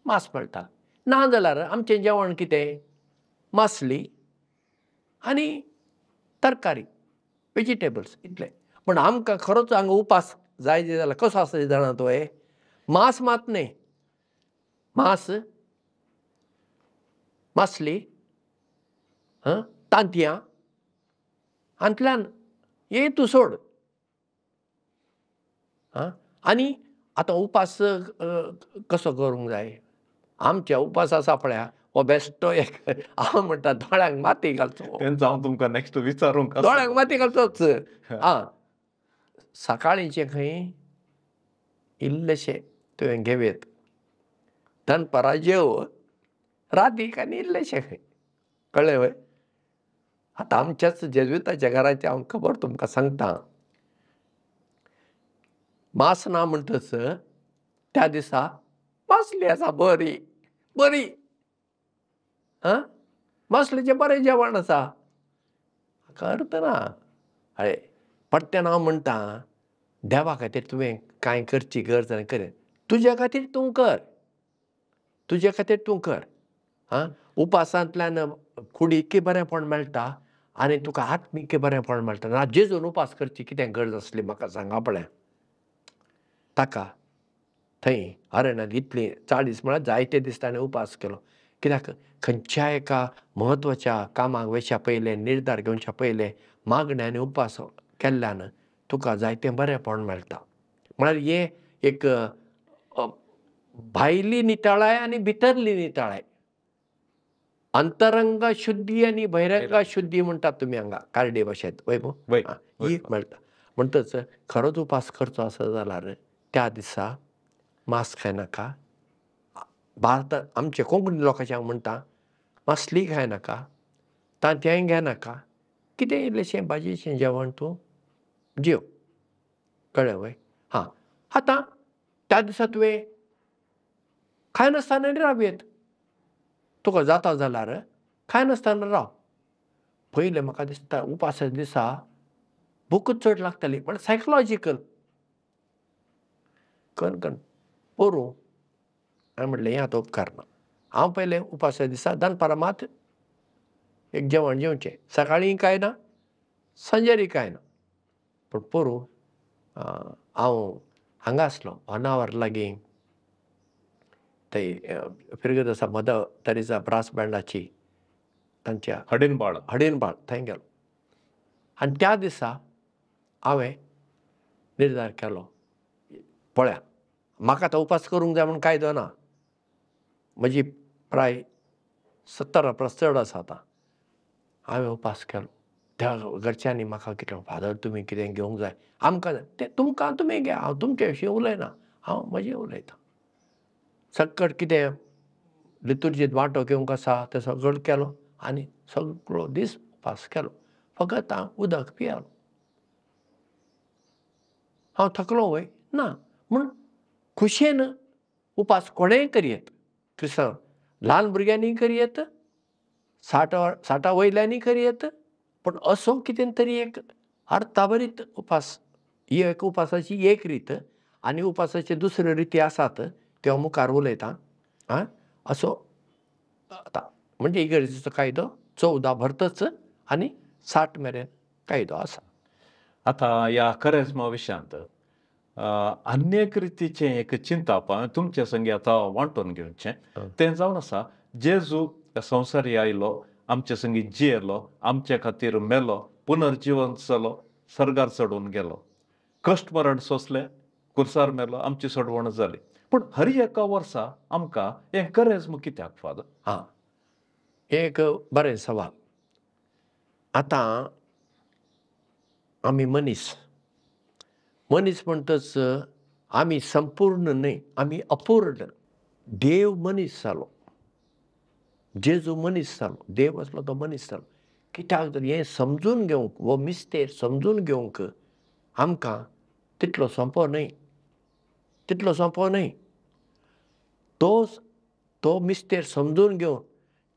[SPEAKER 2] मांस मेळटा. ना जाल्यार आमचें जेवण कितें, मासली आनी तरकारी, वेजिटेबल्स इतलें. पूण आमकां खरोच हांगा उपास जाय जाल्यार कसो आसा जाणा तुवें, मांस मात न्ही, मांस, मासली, तांतयां हातूंतल्यान हें तूं सोड. आनी आतां उपास कसो करूंक जाय, आमच्या उपास आसा पळया हो बेश्टो एक, हांव म्हणटा दोळ्यांक माती घालचो.
[SPEAKER 1] तेंच हांव तुमकां नेक्स्ट विचारूंक,
[SPEAKER 2] दोळ्यांक माती घालचोच. आं, सकाळींचें खंय इल्लेशें तुवें घेवयेत, दनपारां जेव, रातीक आनी इल्लेशें खंय, कळ्ळें वय. आतां आमच्याच जेजुताच्या घराची हांव खबर तुमकां सांगता. मांस ना म्हणटच त्या दिसा मासली आसा बरी बरी, आं, मासलेचें बरें जेवण आसा, हाका अर्थ ना. हय, परत्यान हांव म्हणटा देवा खातीर तुवें कांय करची गरज ना, कर तुज्या खातीर तूं कर, तुज्या खातीर तूं कर. आं, उपासांतल्यान कुडीकय बरेंपण मेळटा आनी तुका आत्मीकय बरेंपण मेळटा. ना जेजून उपास करची कितें गरज आसली म्हाका सांगा पळया. ताका थंय अरण्यांत इतली 40 म्हळ्यार जायते दीस ताणें उपास केलो. कित्याक खंयच्या एका म्हत्वाच्या कामाक वयच्या पयलें, निर्धार घेवच्या पयलें मागणें आनी उपास केल्ल्यान तुका जायतें बरेंपण मेळटा. म्हळ्यार हें एक भायली नितळाय आनी भितरली नितळाय, अंतरंग शुद्धी आनी बहिरंग शुद्धी म्हणटात तुमी हांगा कारडी भाशेंत, वय मू, ही मेळटा. म्हणटच खरोच उपास करचो आसा जाल्यार त्या दिसा मांस खायनाका. भारतांत आमचे कोंकणी लोकांचे हांव म्हणटा, मासली खायनाका, तांतयांय घेनाका, कितें इल्लेशें भाजयेचें जेवण तूं जेव, कळ्ळें वय. हां, आतां त्या दिसा तुवें खायनासतना रावयेत, तुका जाता जाल्यार खायनासतना राव. पयलें म्हाका दिसता उपासा दिसा भुकूच चड लागताली, म्हळ्यार सायकोलॉजिकल कन पोरूं हांवें म्हणलें हें आतां उपकारना. हांव पयलें उपासा दिसा दनपारां मात एक जेवण जेवचें, सकाळीं कांय ना, सांजेरय कांय ना. पूण पोरूं हांव हांगा आसलो होनावर लागीं थंय फिरगत आसा मदर तेरेजा ब्रास बँडाची, तांच्या
[SPEAKER 1] हडिनबाळ,
[SPEAKER 2] हडिनबाळ थंय गेलो. आनी त्या दिसा हांवें निर्धार केलो, पळया म्हाका आतां उपास करूंक जाय म्हूण कायदो ना, म्हजी प्राय 70 परस चड आसा आतां. हांवें उपास केलो. त्या घरच्यांनी म्हाका कितें, फादर तुमी कितें घेवंक जाय आमकां, तें तुमकां तुमी घे, हांव तुमचे विशीं उलयना, हांव म्हजें उलयतां. सक्कड कितें लितुर्जीत वांटो घेवंक आसा तें सगळो केलो आनी सगळो दीस उपास केलो. फकत हांव उदक पियालो. हांव थकलो वय ना, म्हूण खुशयेन उपास कोणेंय करयेत, क्रिस्तांव ल्हान भुरग्यांनी करयेत, 60 वयल्यांनी करयेत, पूण असो कितें तरी एक अर्थाभरीत उपास, ही एक उपासाची एक रीत. आनी उपासाचे दुसऱ्यो रिती आसात त्यो मुखार उलयतां. आं, असो आतां म्हणजे इगर्जेचो कायदो 14 भरतच आनी 60 मेरेन कायदो आसा.
[SPEAKER 1] आतां ह्या करेज्मा विशयांत आन्येक रितीचें एक चिंताप हांवें तुमचे संगी आतां वांटून घेवचें, तें जावन आसा जेजू संवसारी आयलो, आमचे संगी जियेलो, आमचे खातीर मेलो, पुनर्जिवन जालो, सर्गार चडून गेलो, कश्ट मरण सोंसलें, कुर्सार मेलो, आमची सोडवण जाली. पूण हर एका वर्सा आमकां हें करेज्म कित्याक फादर?
[SPEAKER 2] हां, हें एक बरें सवाल. आतां आमी मनीस, मनीस म्हणटच आमी संपूर्ण न्हय, आमी अपूर्ण. देव मनीस जालो, जेजू मनीस जालो, देव आसलो तो मनीस जालो. कित्याक तर हें समजून घेवंक, हो मिस्तेर समजून घेवंक आमकां तितलो सोंपो न्हय, तितलो सोंपो न्हय. तो मिस्तेर समजून घेवन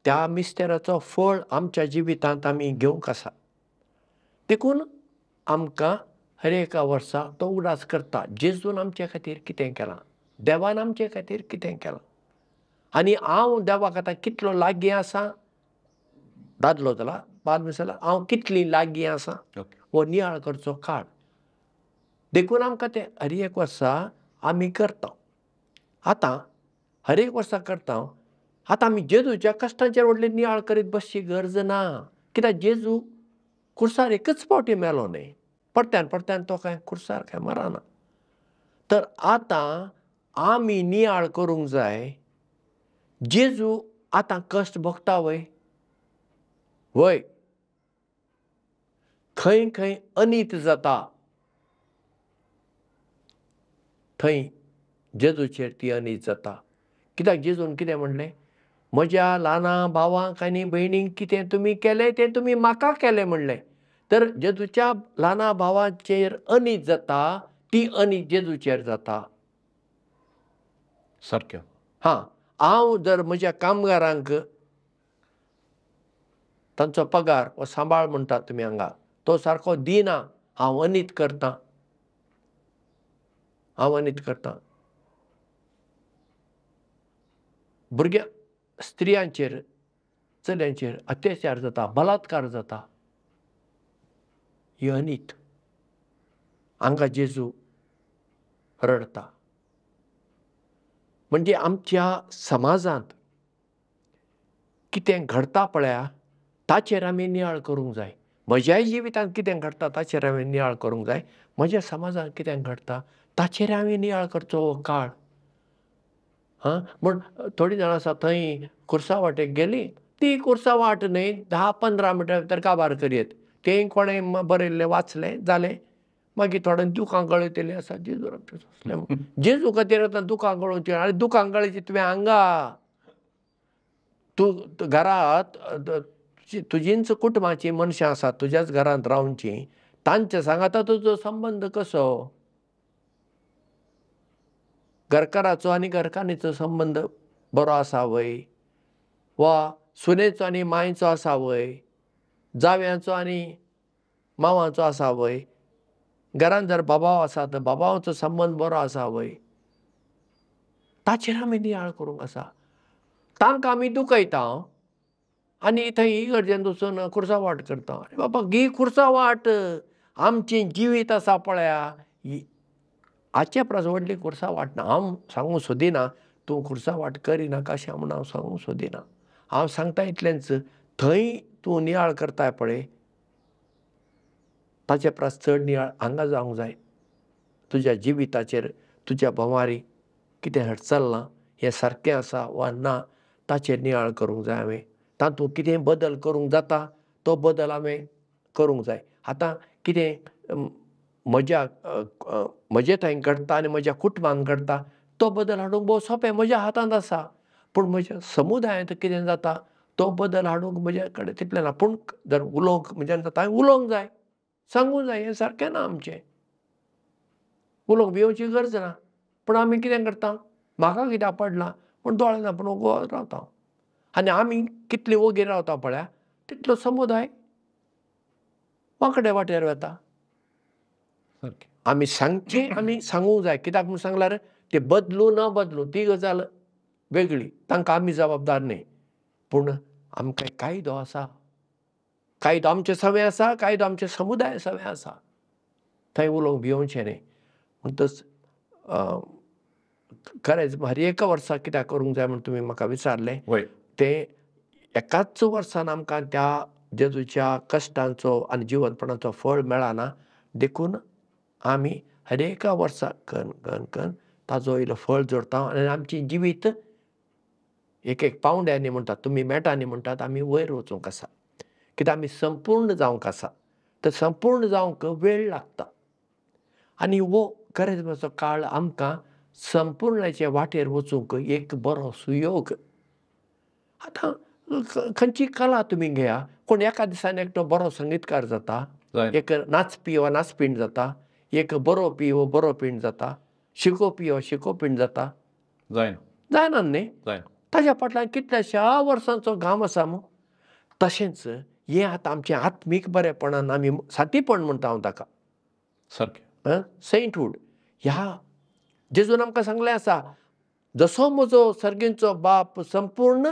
[SPEAKER 2] त्या मिस्तेराचो फळ आमच्या जिवितांत आमी घेवंक आसा. देखून आमकां हर एका वर्सा तो उगडास करता, जेजून आमचे खातीर कितें केलां, देवान आमचे खातीर कितें केलां आनी हांव देवाक आतां कितलो लागीं आसा. दादलो जाला बाल जाल्यार हांव कितली लागीं आसा हो नियाळ करचो काळ. देखून आमकां तें हर एक वर्सा आमी करता. आतां हर एक वर्सा करता. आतां आमी जेजूच्या कश्टांचेर व्हडले नियाळ करीत बसची गरज ना, कित्याक जेजू खुर्सार एकच फावटी मेलो न्हय, परत्यान परत्यान तो कांय खुर्सार कांय मरना. तर आतां आमी नियाळ करूंक जाय, जेजू आतां कश्ट भोगता वय, वय खंय खंय अनीत जाता थंय जेजूचेर ती अनीत जाता. कित्याक जेजून कितें म्हणलें, म्हज्या ल्हाना भावांक आनी भयणींक कितें तुमी केलें तें तुमी म्हाका केलें म्हणलें. तर जेजूच्या ल्हाना भावांचेर अनीत जाता ती अनीत जेजूचेर जाता.
[SPEAKER 1] सारकें.
[SPEAKER 2] हां, हांव जर म्हज्या कामगारांक तांचो पगार वा सांबाळ म्हणटा तुमी हांगा तो सारको दिना, हांव अनीत करतां, हांव अनीत करतां. भुरग्यां स्त्रियांचेर चलयांचेर अत्याचार जाता, बलात्कार जाता, ही अनीत. हांगा जेजू रडटा. म्हणजे आमच्या समाजांत कितें घडटा पळया ताचेर आमी नियाळ करूंक जाय. म्हज्याय जिवितांत कितें घडटा ताचेर हांवें नियाळ करूंक जाय, म्हज्या समाजांत कितें घडटा ताचेर हांवें नियाळ करचो हो काळ. हां, म्हूण थोडीं जाणां आसा थंय खुर्सा वाटेक गेलीं, ती खुर्सा वाट न्हय 10-15 मिनटां भितर काबार करयत, तें कोणें बरयल्लें वाचलें जालें, मागीर थोड्यांक दुकां गळयतलीं आसा. जेजू जेजू खातीर आतां दुकां गळोवचीं, आनी दुकां गळयची तुवें हांगा, तूं घरांत तुजींच कुटुंबाचीं मनशां आसात तुज्याच घरांत रावचीं, तांचे सांगाता तुजो संबंद कसो, घरकाराचो आनी घरकान्नीचो संबंद बरो आसा वय, वा सुनेचो आनी मांयचो आसा वय, जाव्यांचो आनी मावाचो आसा वय, घरांत जर बाबाव आसा तर बाबावाचो संबंद बरो आसा वय, ताचेर आमी नियाळ करूंक आसा. तांकां आमी दुखयता आनी थंय इगर्जेंत वचून खुर्सा वाट करता. आरे बाबा, ही खुर्सा वाट आमचें जिवीत आसा पळया, हाचे परस व्हडली खुर्सा वाट ना. हांव सांगूंक सोदिना तूं खुर्सा वाट करिनाका अशें म्हूण हांव सांगूंक सोदिना. हांव सांगता इतलेंच, थंय तूं नियाळ करताय पळय ताचे परस चड नियाळ हांगा जावंक जाय. तुज्या जिविताचेर, तुज्या भोंवारी कितें चल्लां हें सारकें आसा वा ना ताचेर नियाळ करूंक जाय. हांवें तातूंत कितें बदल करूंक जाता तो बदल हांवें करूंक जाय. आतां कितें म्हज्या म्हजे थंय घडटा आनी म्हज्या कुटुंबांत घडटा तो बदल हाडूंक भोव सोंपें, म्हज्या हातांत आसा. पूण म्हज्या समुदायांत कितें जाता तो बदल हाडूंक म्हज्या कडेन तितलें ना. पूण जर उलोवंक म्हज्यान जाता, उलोवंक जाय, सांगूंक जाय. हें सारकें ना आमचें, उलोवंक भिवची गरज ना. पूण आमी कितें करता, म्हाका कित्याक पडलां पूण दोळे ना पूण वोगो रावता. आनी आमी कितली वोगी रावता पळया तितलो समुदाय वांकडे वाटेर वता. आमी सांगचें, आमी सांगूंक जाय. कित्याक म्हूण सांगल्यार ते बदलू ना बदलू ती गजाल वेगळी, तांकां आमी जबाबदार न्हय. पूण आमकां कायदो आसा, कायदो आमचे सवें आसा, कायदो आमच्या समुदाया सवें आसा, थंय उलोवंक भिवचें न्हय. म्हणटच खरेंच हर एका वर्सा कित्याक करूंक जाय म्हूण तुमी म्हाका विचारलें, तें एकाच वर्सान आमकां त्या जेजूच्या कश्टांचो आनी जिवनपणाचो फळ मेळना. देखून आमी हर एका वर्सा कन कन कन ताजो इल्लो फळ जोडटा आनी आमचें जिवीत एक एक पावंड्यांनी म्हणटात, तुमी मेटांनी म्हणटात, आमी वयर वचूंक आसा. कित्याक आमी संपूर्ण जावंक आसा. तर संपूर्ण जावंक वेळ लागता आनी हो करेज्माचो काळ आमकां संपूर्णाचे वाटेर वचूंक एक बरो सुयोग. आतां खंयची कला तुमी घेया, कोण एका दिसान एकटो बरो संगीतकार जाता, एक नाचपी वा नाचपीण जाता, एक बरोवपी वा बरोवपीण जाता, शिकोवपी वा शिकोवपीण जाता, जायना न्ही. ताज्या फाटल्यान कितल्याश्या वर्सांचो घाम आसा मू. तशेंच हें आतां आमचें आत्मीक बरेपणान आमी सातीपण म्हणटा हांव ताका,
[SPEAKER 1] सारकें
[SPEAKER 2] सेंटहूड. ह्या जेजून आमकां सांगलें आसा, जसो म्हजो सर्गींचो बाप संपूर्ण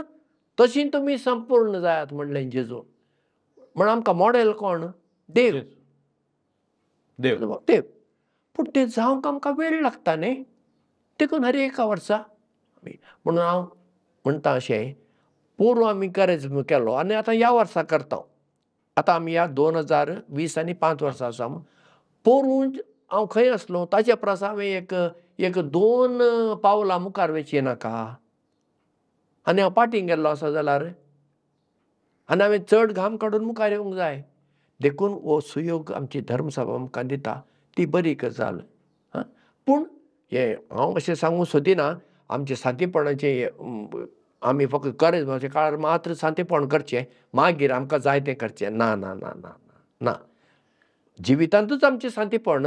[SPEAKER 2] तशी तुमी संपूर्ण जायात म्हणलें जेजून. म्हण आमकां मॉडेल कोण? देव, देव देव. पूण तें जावंक आमकां वेळ लागता न्ही, देखून हर एका वर्सा. म्हणून हांव म्हणटा अशें, पोरूं आमी करेज्म केलो आनी आतां ह्या वर्सा करता. आतां आमी ह्या 2020 आनी 5 वर्सां आसा. पोरूं हांव खंय आसलो ताचे परस हांवें एक एक 2 पावलां मुखार वचचें नाका, आनी हांव पाटीं गेल्लो आसा जाल्यार आनी हांवें चड घाम काडून मुखार येवंक जाय. देखून हो सुयोग आमची धर्मसभा आमकां दिता, ती बरी गजाल. पूण हें हांव अशें सांगूंक सोदिना आमचें सांतीपणाचें आमी फक्त करेज्माच्या काळार मात्र सांतीपण करचें, मागीर आमकां जाय तें करचें. ना ना ना ना ना, जिवितांतूच आमचें सांतीपण,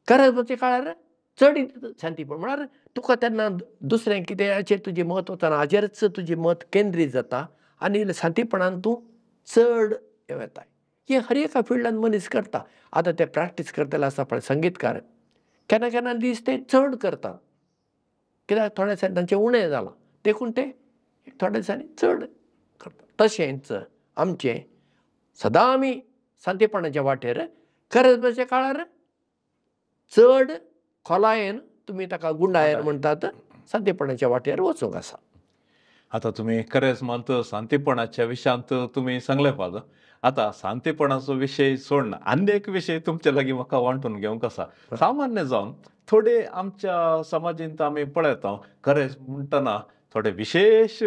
[SPEAKER 2] करेज्माच्या काळार चड सांतीपण. म्हळ्यार तुका तेन्ना दुसरें कितेंचेर तुजें मत वचना, हाजेरच तुजें मत केंद्रीत जाता आनी सांतीपणान तूं चड येताय. हें हर एका फिल्डान मनीस करता. आतां ते प्रॅक्टीस करतले आसता पळय संगीतकार, केन्ना केन्ना दीस ते चड करतात, कित्याक थोड्या दिसांनी तांचें उणें जालां, देखून ते थोड्या दिसांनी चड करतात. तशेंच आमचें सदां आमी सांतीपणाच्या वाटेर करेज्माच्या काळार चड खोलायेन, तुमी ताका गुंडायेन म्हणटात, सांतीपणाच्या वाटेर वचूंक आसा.
[SPEAKER 1] आतां तुमी करेज्मांत सांतीपणाच्या विशयांत तुमी सांगलें फादर. आतां सांतीपणाचो विशय सोडना, आनी एक विशय तुमचे लागीं म्हाका वांटून घेवंक आसा. सामान्य जावन थोडे आमच्या समाजींत आमी पळयता करेज्म म्हणटना थोडे विशेश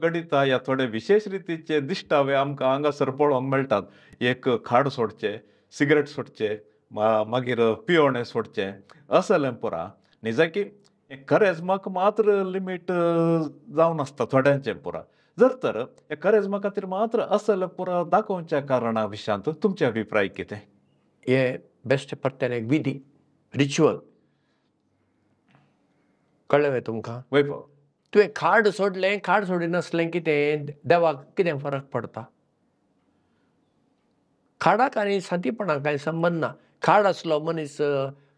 [SPEAKER 1] गणितां या थोडे विशेश रितीचे दिश्टावे आमकां हांगासर पळोवंक मेळटात. एक खाड सोडचें, सिगरेट सोडचें, मागीर पियोणें सोडचें, असलें पुरा. निजाकी करेज्माक मात्र लिमीट जावन आसता थोड्यांचें पुरा. जर तर करेज्मा खातीर मात्र असलें पुरा दाखोवच्या कारणा विशयांत तुमचे अभिप्राय कितें?
[SPEAKER 2] हे बेस्ट परत्यान एक विधी, रिच्युअल. कळ्ळें वे तुमकां?
[SPEAKER 1] वय.
[SPEAKER 2] तुवें खाड सोडलें, खाड सोडिनासलें कितें देवाक कितें फरक पडटा? खाडाक आनी सांतीपणाक कांय संबंद ना. खाड आसलो मनीस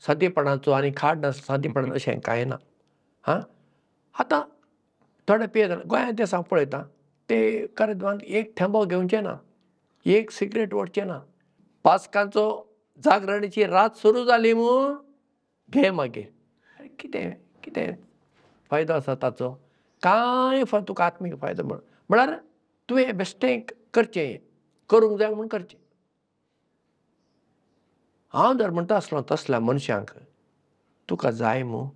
[SPEAKER 2] सांतीपणाचो आनी खाड नासलो सांतीपणाचो अशें कांय ना. हां, आतां थोडे पियेता गोंयांत ते हांव पळयता, ते करेज्मांत एक थेंबो घेवचें ना, एक सिगरेट ओडचें ना. पास्कांचो जागरणीची रात सुरू जाली म्हूण घे मागीर. कितें कितें फायदो आसा ताचो? कांय तुका आत्मीक फायदो म्हळ्यार तुवें बेश्टें करचें, करूंक जाय म्हूण करचें. हांव जर म्हणटा आसलो तसल्या मनशांक, तुका जाय मू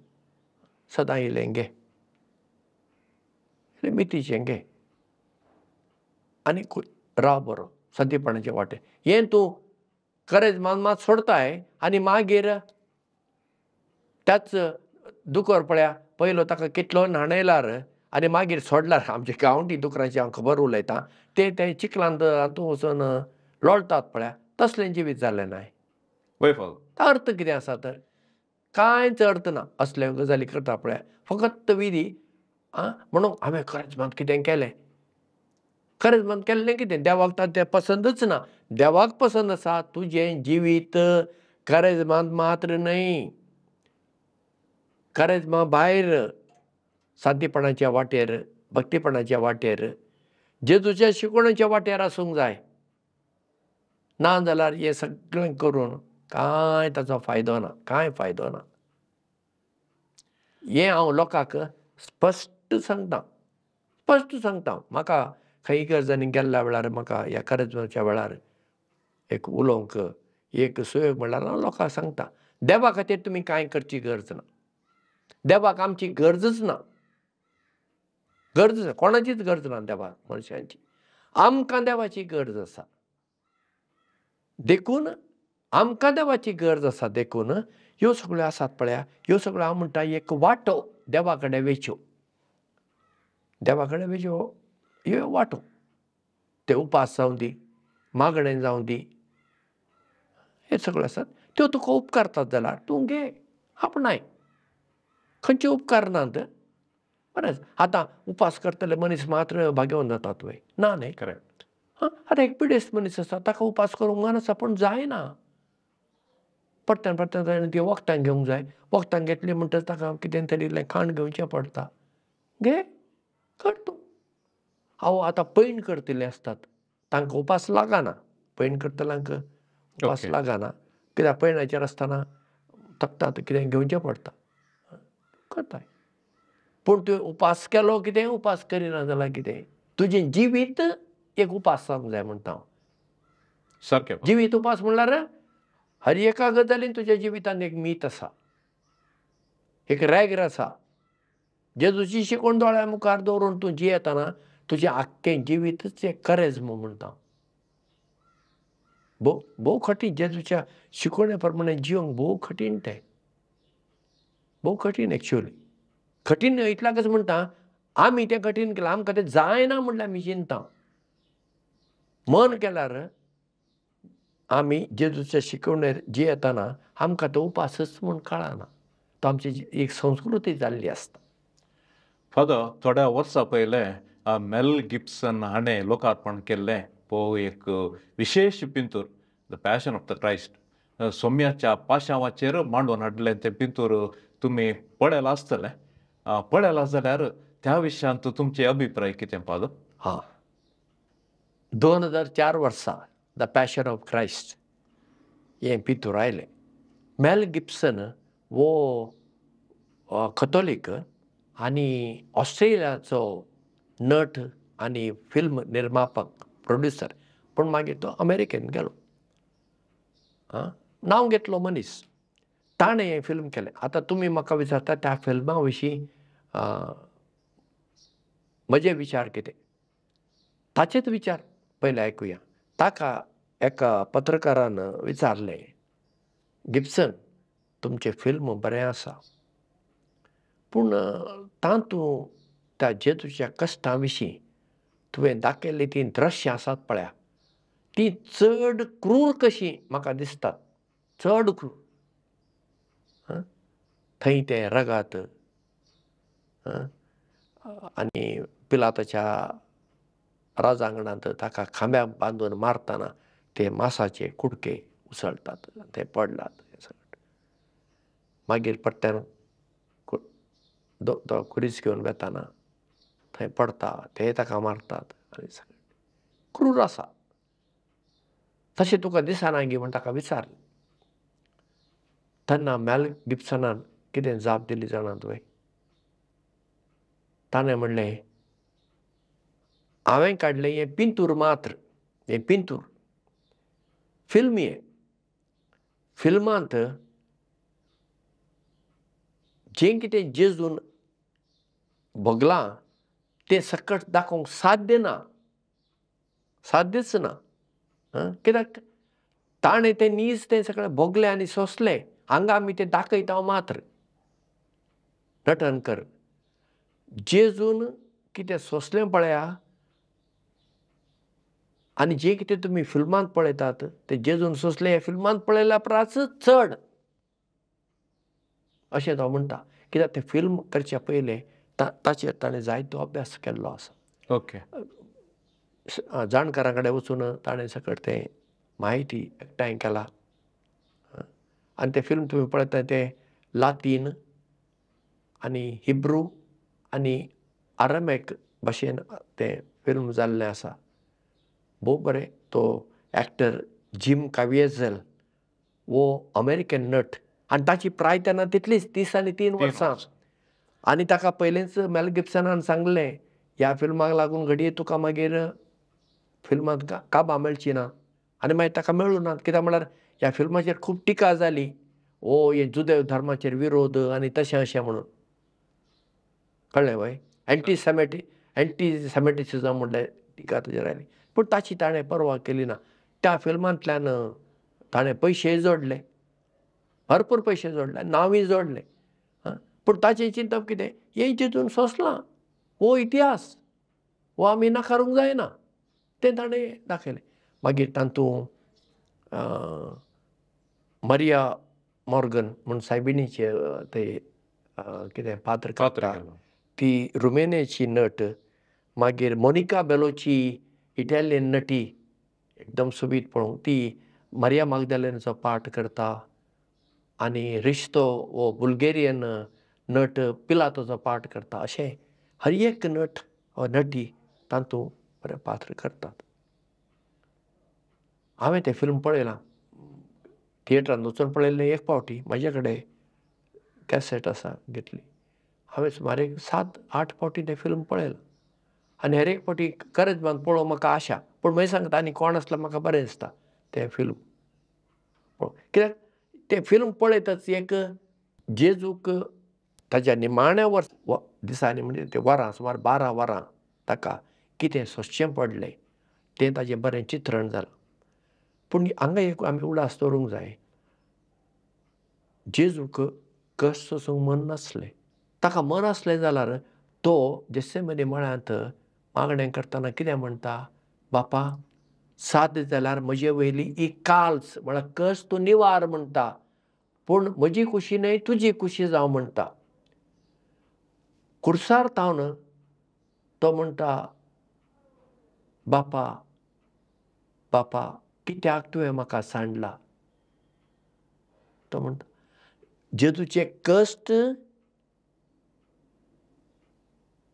[SPEAKER 2] सदां इल्लें घे, इल्लें मितीचें घे आनी राव बरो सांतीपणाचे वाटेर. हें तूं करेज्मान मात सोडताय आनी मागीर त्याच दुकर पळया पयलो ताका कितलो न्हाणयल्यार आनी मागीर सोडल्यार, आमच्या गांवठी दुकरांची हांव खबर उलयतां, ते ते चिखलांत हातूंत वचून लोळटात पळया, तसलें जिवीत जालें नाय. अर्थ कितें आसा तर? कांयच अर्थ ना असल्यो गजाली करता पळया, फकत विधी. आं, म्हणून हांवें करेज्मांत कितें केलें, करेज्मांत केल्लें कितें देवाक तें पसंदच ना. देवाक पसंद आसा तुजें जिवीत करेज्मांत मात्र न्हय, करेज्मा भायर सांतीपणाच्या वाटेर, भक्तीपणाच्या वाटेर, जेजूच्या शिकवणेच्या वाटेर आसूंक जाय. ना जाल्यार हें सगळें करून कांय ताचो फायदो ना, कांय फायदो ना. हें हांव लोकांक स्पश्ट सांगता, स्पश्ट सांगता. म्हाका खंय गजालींनी गेल्ल्या वेळार, म्हाका ह्या करेज्माच्या वेळार एक उलोवंक एक सुयोग म्हणल्यार हांव लोकांक सांगता, देवा खातीर तुमी कांय करची गरज ना, देवाक आमची गरजच ना, गरज कोणाचीच गरज ना देवाक, मनशांची. आमकां देवाची गरज आसा, देखून आमकां देवाची गरज आसा. देखून ह्यो सगळ्यो आसात पळया, ह्यो सगळ्यो हांव म्हणटा एक वाटो देवा कडेन वेच्यो, देवा कडेन वेच्यो ह्यो वाटो. ते उपास जावं दी, मागणें जावं दी, हे सगळ्यो आसात त्यो तुका उपकारतात जाल्यार तूं घे, आपणाय. खंयचे उपकारनात बरें, आतां उपास करतले मनीस मात्र भाग्यवंत जातात वय? ना न्ही.
[SPEAKER 1] करेक्ट.
[SPEAKER 2] हां, आतां एक पिडेस्त मनीस आसा, ताका उपास करूंक मन आसा पूण जायना, परत्यान परत्यान ताणें ती वखदां घेवंक जाय, वखदां घेतली म्हणटच ताका कितें तरी इल्लें खाण घेवचें पडटा. घे, कर तूं. हांव आतां पैण करतले आसतात तांकां उपास लागना, पैण करतल्यांक उपास लागना, कित्याक पैणाचेर आसतना थकतात, कितें घेवचें पडटा, करताय. पूण तुवें उपास केलो कितें, उपास करिना जाल्यार कितें, तुजें जिवीत एक उपास जावंक जाय म्हणटा हांव.
[SPEAKER 1] सारकें.
[SPEAKER 2] जिवीत उपास म्हणल्यार हर एका गजालीन तुज्या जिवितांत एक मीत आसा, एक रेगर आसा. जेजूची शिकवण दोळ्या मुखार दवरून तूं जियेतना तुजें आख्खें जिवीतच एक करेज्म म्हणटा. भोव भोव कठीण, जेजूच्या शिकवणे प्रमाणे जिवंक भोव कठीण, तें भोव कठीण एक्चुअली. कठीण इतल्याकच म्हणटा आमी तें कठीण केलां, आमकां तें जायना म्हणल्यार आमी चिंता. मन केल्यार आमी जेजूच्या शिकवणेर जियेतना आमकां तो उपासच म्हूण कळना, तो आमची एक संस्कृती जाल्ली आसता.
[SPEAKER 1] फादर, थोड्या वर्सां पयलें मेल गिब्सन हाणें लोकार्पण केल्लें पो एक विशेश पिंतूर, the passion of the Christ, सोम्याच्या पाशांवाचेर मांडून हाडलें तें पिंतूर तुमी पळयलां आसतलें. पळयलां जाल्यार त्या विशयांत तुमचे अभिप्राय कितें फादर?
[SPEAKER 2] हां, 2004 वर्सा the passion of Christ हें पिंतूर आयलें. मेल गिब्सन हो कथोलीक आनी ऑस्ट्रेलियाचो नट आनी फिल्म निर्मापक, प्रोड्युसर, पूण मागीर तो अमेरिकेन गेलो. आं, नांव घेतलो मनीस, ताणें हें फिल्म केलें. आतां तुमी म्हाका विचारता त्या फिल्मा विशीं म्हजे विचार कितें, ताचेच विचार पयले आयकुया. ताका एका पत्रकारान विचारलें, गिब्सन तुमचें फिल्म बरें आसा, पूण तातूंत त्या जेजूच्या कश्टां विशीं तुवें दाखयल्लीं तीं दृश्यां आसात पळया, तीं चड क्रूर कशीं म्हाका दिसतात, चड क्रूर. थंय तें रगात आनी पिलाताच्या राजांगणांत ताका खांब्याक बांदून मारतना ते मासाचे कुडके उसळटात, ते पडलात हें सगळें. मागीर परत्यान तो खुरीस घेवन वेतना थंय पडटा, ते ताका मारतात आनी सगळें क्रूर आसा. तशें तुका दिसना गी म्हूण ताका विचारलें. तेन्ना मेल गिब्सनान कितें जाप दिली जाणा तुवें? ताणें म्हणलें, हांवें काडलें हें पिंतूर मात्र, हें पिंतूर फिल्म, हें फिल्मांत जें कितें जेजून भोगलां तें सकट दाखोवंक साध्य ना, साध्यच ना. कित्याक ताणें तें नीज तें सगळें भोगलें आनी सोंसलें, हांगा आमी तें दाखयता मात्र नटन कर. जेजून कितें सोंसलें पळया आनी जें कितें तुमी फिल्मांत पळयतात तें जेजून सोंसलें हें फिल्मांत पळयल्या परस चड अशें तो म्हणटा. कित्याक तें फिल्म करच्या पयलें ताचेर ताणें जायतो अभ्यास केल्लो आसा.
[SPEAKER 1] ओके,
[SPEAKER 2] जाणकारां कडेन वचून ताणें सकट तें म्हायती एकठांय केला आनी तें फिल्म तुमी पळयता तें लातीन आनी हिब्रू आनी आरमेक भाशेन तें फिल्म जाल्लें आसा. भोव बरें. तो एक्टर जिम काविएझल वो अमेरिकन नट आनी ताची प्राय तेन्ना तितलीच 30 आनी 3 वर्सां. आनी ताका पयलेंच मेल गिब्सनान सांगलें, ह्या फिल्माक लागून घडये तुका मागीर फिल्मांत काबां मेळची ना. आनी मागीर ताका मेळूं ना, कित्याक म्हळ्यार ह्या फिल्माचेर खूब टिका जाली, ओ हे जुदेव धर्माचेर विरोध आनी तशें अशें म्हणून, कळ्ळें वय? एंटी सेमेटिसिजम म्हणलें टिका ताजेर आयली. पूण ताची ताणें पर्वा केली ना. त्या फिल्मांतल्यान ताणें पयशेय जोडले, भरपूर पयशे जोडले, नांवूय जोडलें. पूण ताचें चिंतप कितें, हें चिंतून सोंसलां, हो इतिहास, हो आमी नाकारूंक जायना, तें ताणें दाखयलें. मागीर तातूंत मरिया मॉर्गन म्हूण सायबिणीचें ते कितें पात्र करता, ती रुमेनियाची नट, मागीर मोनिका बेलोची इटालियन नटी एकदम सोबीत पळोवंक, ती मारिया मागदालेनाचो पार्ट करता. आनी रिश्तो हो बुल्गेरियन नट पिलातोचो पार्ट करता. अशें हर एक नट वा नटी तातूंत बरें पात्र करतात. हांवें तें फिल्म पळयलां, थिएटरान वचून पळयल्लें एक फावटी. म्हजे कडेन कॅसेट आसा घेतली. हांवें सुमार एक 7-8 फावटी तें फिल्म पळयलां आनी हर एक फावटी करेजमान पळोवंक म्हाका आशा. पूण मागीर सांगता आनी कोण आसल्यार म्हाका बरें दिसता तें फिल्म पळोवंक. कित्याक तें फिल्म पळयतच एक जेजूक ताज्या निमाण्या वर्स दिसांनी म्हणजे ते वरां सुमार 12 वरां ताका कितें सोंसचें पडलें तें ताजें बरें चित्रण जालां. पूण हांगा एक आमी उडास दवरूंक जाय, जेजूक कश्ट सोसूंक मन नासलें. ताका मन आसलें जाल्यार तो जेसेमनी मळ्यांत मागणें करतना कितें म्हणटा, बापा साद जाल्यार म्हजे वयली ही काल्स म्हळ्यार कश्ट तूं निवार म्हणटा, पूण म्हजी खुशी न्हय तुजी खुशी जावं म्हणटा. कुर्सार तावन तो म्हणटा, बापा बापा कित्याक तुवें म्हाका सांडला. तो म्हणटा जेजूचे कश्ट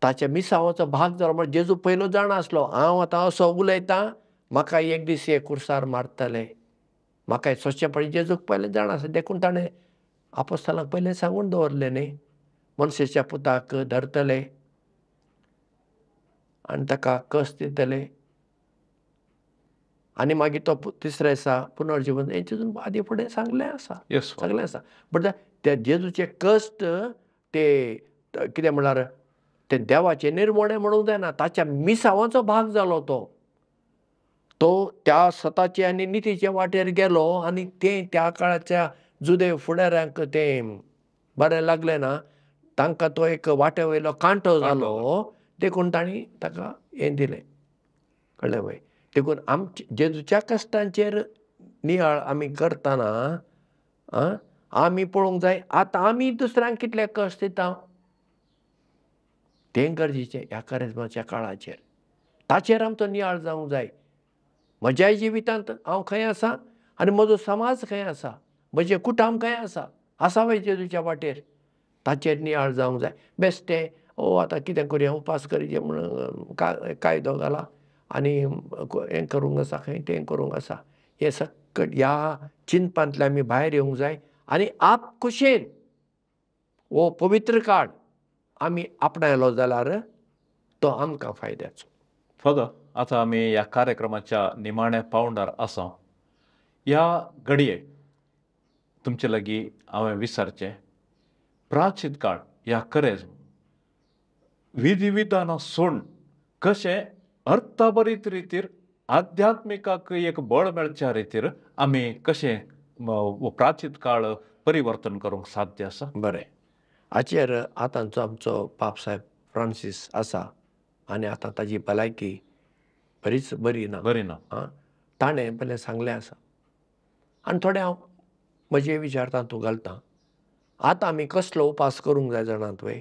[SPEAKER 2] ताच्या मिसावाचो भाग जालो. म्हळ्यार जेजू पयलो जाणा आसलो, हांव आतां असो उलयतां, म्हाका एक दीस हे कुर्सार मारतले, म्हाका सोंसचें पडलें. जेजूक पयलें जाणा आसलें, देखून ताणें आपोस्तालांक पयलें सांगून दवरलें न्ही, मनशाच्या पुताक धरतले आनी ताका कश्ट दितले आनी मागीर तो तिसऱ्या दिसा पुनर्जिवन. हें जेजून आदी फुडें सांगलें आसा, सांगलें आसा. बट त्या जेजूचे कश्ट ते कितें म्हळ्यार ते देवाचें निर्मोणें म्हणूंक जायना, ताच्या मिसावाचो भाग जालो. तो तो त्या सताचे आनी नितीचे वाटेर गेलो आनी तें त्या काळाच्या जुदेव फुडाऱ्यांक तें बरें लागलें ना, तांकां तो एक वाटे वयलो कांटो जालो, देखून तांणी ताका हें दिलें. कळ्ळें वय? देखून आमचे जेजूच्या कश्टांचेर नियाळ आमी करतना आमी पळोवंक जाय आतां आमी दुसऱ्यांक कितले कश्ट दिता तें गरजेचें ह्या करेजमाच्या काळाचेर. ताचेर आमचो नियाळ जावंक जाय. म्हज्याय जिवितांत हांव खंय आसा आनी म्हजो समाज खंय आसा, म्हजें कुटुंब खंय आसा, आसा वय जेजूच्या वाटेर, ताचेर नियाळ जावंक जाय. बेश्टें ओ आतां कितें करुया, उपास करचे म्हूण कायदो घाला आनी हें करूंक आसा खंय तें करूंक आसा, हें सकट ह्या चिंतपांतल्यान आमी भायर येवंक जाय आनी आप खुशेन हो पवित्र काळ आमी आपणायलो जाल्यार तो आमकां फायद्याचो.
[SPEAKER 1] फादर, आतां आमी ह्या कार्यक्रमाच्या निमाण्या पावंडार आसा. ह्या घडये तुमचे लागीं हांवें विचारचें, प्राचीन काळ ह्या करेज विधी विधानां सोडून कशें अर्थभरीत रितीर आध्यात्मिकाक एक बळ मेळच्या रितीर आमी कशें प्राचीन काळ परिवर्तन करूंक साध्य आसा?
[SPEAKER 2] बरें, हाचेर आतांचो आमचो पापसाहेब फ्रांसीस आसा आनी आतां ताजी भलायकी बरीच बरी ना,
[SPEAKER 1] बरी ना,
[SPEAKER 2] ताणें पयलें सांगलें आसा आनी थोडें हांव म्हजे विचार तातूंत घालतां. आतां आमी कसलो उपास करूंक जाय जाणात वय,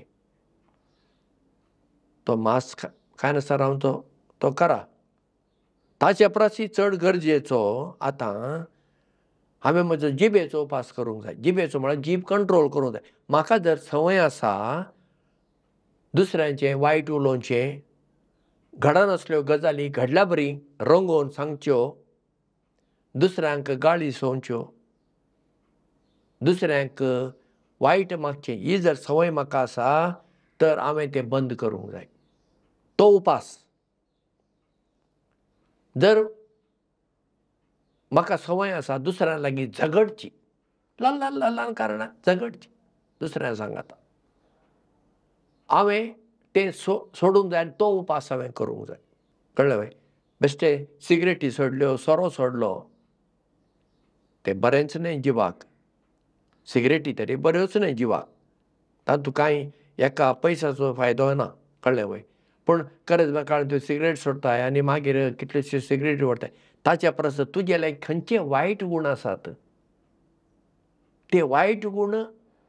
[SPEAKER 2] तो मांस खायनासतना रावन तो करा, ताचे परसय चड गरजेचो आतां हांवें म्हजो जिबेचो उपास करूंक जाय. जिबेचो म्हळ्यार जीब कंट्रोल करूंक जाय. म्हाका जर संवय आसा दुसऱ्यांचें वायट उलोवचें, घडनासल्यो गजाली घडल्या बरी रंगोवन सांगच्यो, दुसऱ्यांक गाळी सोंवच्यो, दुसऱ्यांक वायट मागचें, ही जर संवय म्हाका आसा तर हांवें तें बंद करूंक जाय. तो उपास. जर म्हाका संवय आसा दुसऱ्यां लागीं झगडची, ल्हान ल्हान ल्हान ल्हान कारणां झगडची दुसऱ्यां सांगाता, हांवें तें सोडूंक जाय आनी तो उपास हांवें करूंक जाय. कळ्ळें वय? बेश्टे सिगरेटी सोडल्यो, सोरो सोडलो, तें बरेंच न्हय जिवाक. सिगरेटी तरी बऱ्योच न्हय जिवाक, तातूंत कांय एका पयशाचो फायदो ना. कळ्ळें वय? पूण करेजमा काळान तूं सिगरेट सोडटाय आनी मागीर कितल्योश्यो सिगरेटी व्हरताय, ताच्या परस तुगेले खंयचे वायट गूण आसात ते वायट गूण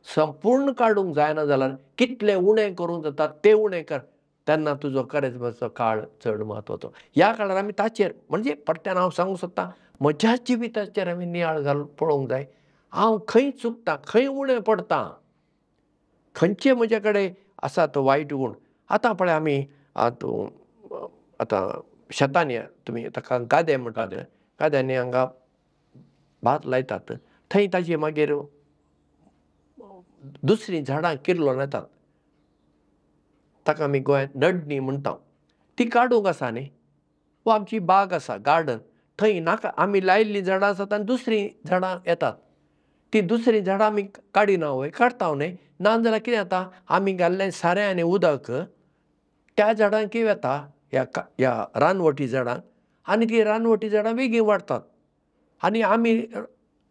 [SPEAKER 2] संपूर्ण काडूंक जायना जाल्यार कितले उणें करूंक जाता ते उणें कर, तेन्ना तुजो करेज्माचो काळ चड म्हत्वाचो. ह्या काळार आमी ताचेर म्हणजे परत्यान हांव सांगूंक सोदतां, म्हज्या जिविताचेर आमी नियाळ घालून पळोवंक जाय. हांव खंय चुकतां, खंय उणें पडटा, खंयचे म्हजे कडेन आसा तो वायट गूण. आतां पळय आमी आतां शेतांनी तुमी ताका गादे म्हणटात, गाद्यांनी हांगा भात लायतात, थंय ताजे मागीर दुसरीं झाडां किर्लोन येतात, ताका आमी गोंयांत नडणी म्हणटा. ती काडूंक आसा न्ही, वा आमची बाग आसा गार्डन, थंय नाका आमी लायिल्लीं झाडां आसात आनी दुसरीं झाडां येतात, ती दुसरीं झाडां आमी काडिना वय, काडटा न्ही. ना जाल्यार कितें जाता, आमी घाल्लें सारें आनी उदक त्या झाडांक वता, ह्या ह्या रानवटी झाडांक, आनी ती रानवटी झाडां बेगीन वाडटात आनी आमी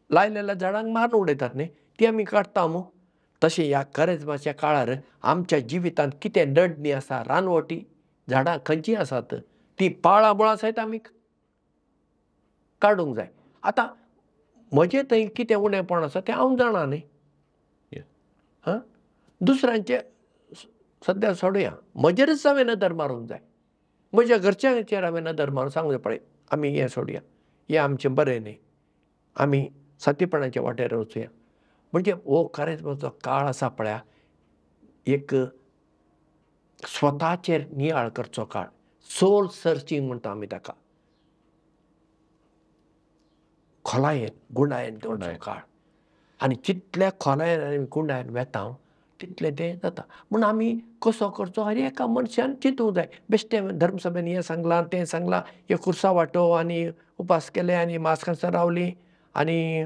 [SPEAKER 2] लायलेल्या झाडांक मारून उडयतात न्ही, ती आमी काडटा मू. तशें ह्या करेज्माच्या काळार आमच्या जिवितांत कितें नडणी आसा, रानवटी झाडां खंयचीं आसात ती पाळां मुळां सयत आमी काडूंक जाय. आतां म्हजें थंय कितें उणेपण आसा तें हांव जाणा न्ही, हां, दुसऱ्यांचे सद्या सोडुया, म्हजेरच हांवें नदर मारूंक जाय, म्हज्या घरच्यांचेर हांवें नदर मारून सांगूंक जाय, पळय आमी हें सोडया, हें आमचें बरें न्ही, आमी सादीपणाच्या वाटेर वचुया. म्हणजे हो करेज्माचो काळ आसा पळया, एक स्वताचेर नियाळ करचो काळ, सोल सर्चींग म्हणटा आमी ताका, खोलायेन गुणायेन दवरचो काळ. आनी जितल्या खोलायेन आनी गुणायेन वेता तितलें तें जाता. म्हूण आमी कसो करचो हर एका मनशान चिंतूंक जाय. बेश्टें धर्मसभेन हें सांगलां तें सांगलां, हे खुर्सा वांटो आनी उपास केले आनी मास खासन रावलीं आनी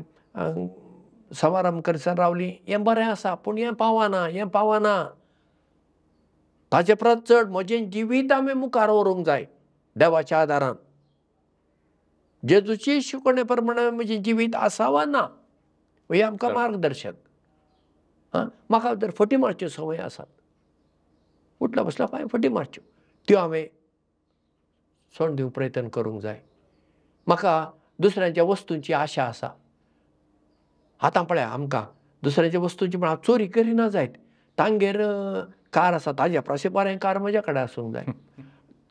[SPEAKER 2] समारंभ करसन रावलीं, हें बरें आसा, पूण हें पावना, हें पावना. ताचे परस चड म्हजें जिवीत आमी मुखार व्हरूंक जाय देवाच्या आदारान. जेजूची शिकवणे प्रमाणे म्हजें जिवीत आसा वा ना हें आमकां मार्गदर्शक. आं, म्हाका जर फटी मारच्यो संवय आसात, उठला बसला हांवें फटी मारच्यो, त्यो हांवें सोडून दिवंक प्रयत्न करूंक जाय. म्हाका दुसऱ्यांच्या वस्तूंची आशा आसा, आतां पळया आमकां दुसऱ्यांच्या वस्तूंची म्हण हांव चोरी करिना जायत, तांगेर कार आसा ताज्या परस बरें कार म्हज्या कडेन आसूंक जाय.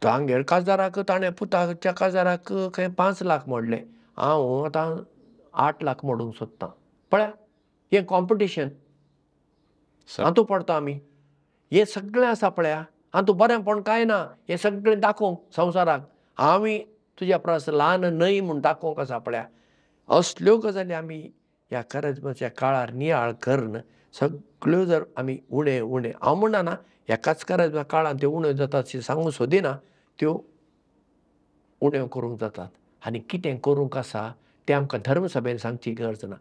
[SPEAKER 2] तांगेर काजाराक ताणें पुताच्या काजाराक खंय 5 लाख मोडले, हांव आतां 8 लाख मोडूंक सोदतां. पळया हें कॉम्पिटिशन हातूंत पडटा आमी. हें सगळें आसा पळया, हातूंत बरेंपण कांय ना, हें सगळें दाखोवंक संवसाराक आमी तुज्या परस ल्हान न्हय म्हूण दाखोवंक आसा पळया. असल्यो गजाली आमी ह्या करेज्माच्या काळार नियाळ करून सगळ्यो जर आमी उणें उणें, हांव म्हणना एकाच करेज्मा काळान त्यो उण्यो जातात अशें सांगूंक सोदिना, त्यो उण्यो करूंक जातात. आनी कितें करूंक आसा तें आमकां धर्मसभेन सांगची गरज ना,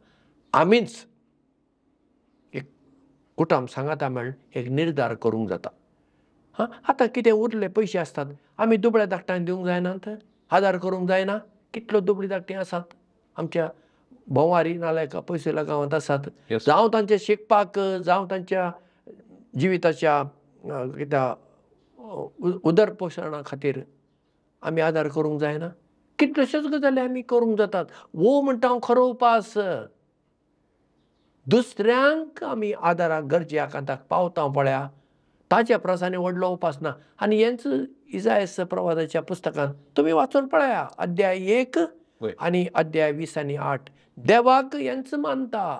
[SPEAKER 2] आमीच एक कुटुंब सांगाता मेळून एक निर्धार करूंक जाता. हां, आतां कितें उरले पयशे आसतात, आमी दुबळ्या धाकट्यांक दिवंक जायनात, आदार करूंक जायना. कितल्यो दुबळी धाकटीं आसात आमच्या भोंवारी नाल्यार पयसुल्ल्या गांवांत आसात, जावं तांचे शिकपाक, जावं तांच्या जिविताच्या कित्या उदरपोशणा खातीर आमी आदार करूंक जायना. कितल्योश्योच गजाली आमी करूंक जातात. वो म्हणटा हांव खरो उपास, दुसऱ्यांक आमी आदाराक गरजे आकांताक पावता पळया, ताच्या परस आनी व्हडलो उपास ना. आनी हेंच इजायस प्रवादाच्या पुस्तकांत तुमी वाचून पळया, अध्याय 1 आनी अध्याय 20 आनी 8. देवाक हेंच मानता,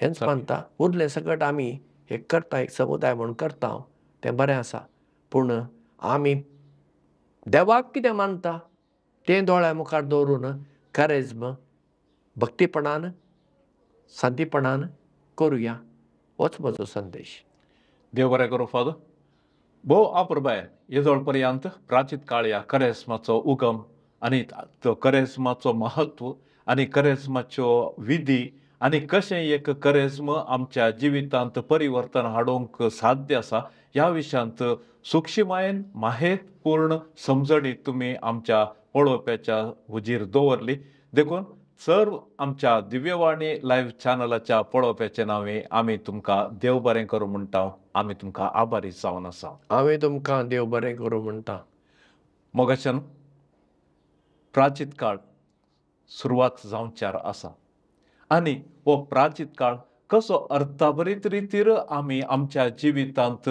[SPEAKER 2] हेंच मानता. उरलें सगळें आमी एक करता, एक समुदाय म्हूण करता तें बरें आसा, पूण आमी देवाक कितें मानता तें दोळ्या मुखार दवरून करेज्म भक्तीपणान शांतीपणान करुया, होच म्हजो संदेश.
[SPEAKER 1] देव बरें करूं फादर. भोव अपुरबायेन येदोळ पर्यंत प्राचीत काळ ह्या करेज्माचो उगम आनी तो करेज्माचो महत्व आनी करेज्माच्यो विधी आनी कशें एक करेज्म आमच्या जिवितांत परिवर्तन हाडूंक साध्य आसा ह्या विशयांत सुक्षीमायेन माहेतपूर्ण समजणी तुमी आमच्या पळोवप्याच्या हुजीर दवरली. देखून सर्व आमच्या दिव्यवाणी लायव्ह चॅनलाच्या पळोवप्याचे नांवे आमी तुमकां देव बरें करूं म्हणटा, आमी तुमकां आभारी जावन आसा.
[SPEAKER 2] हांवें तुमकां देव बरें करूं म्हणटा.
[SPEAKER 1] मोगाच्यान प्राचीत काळ सुरवात जावच्यार आसा. आनी हो प्राचीत काळ कसो अर्थाभरीत रितीर आमी आमच्या जिवितांत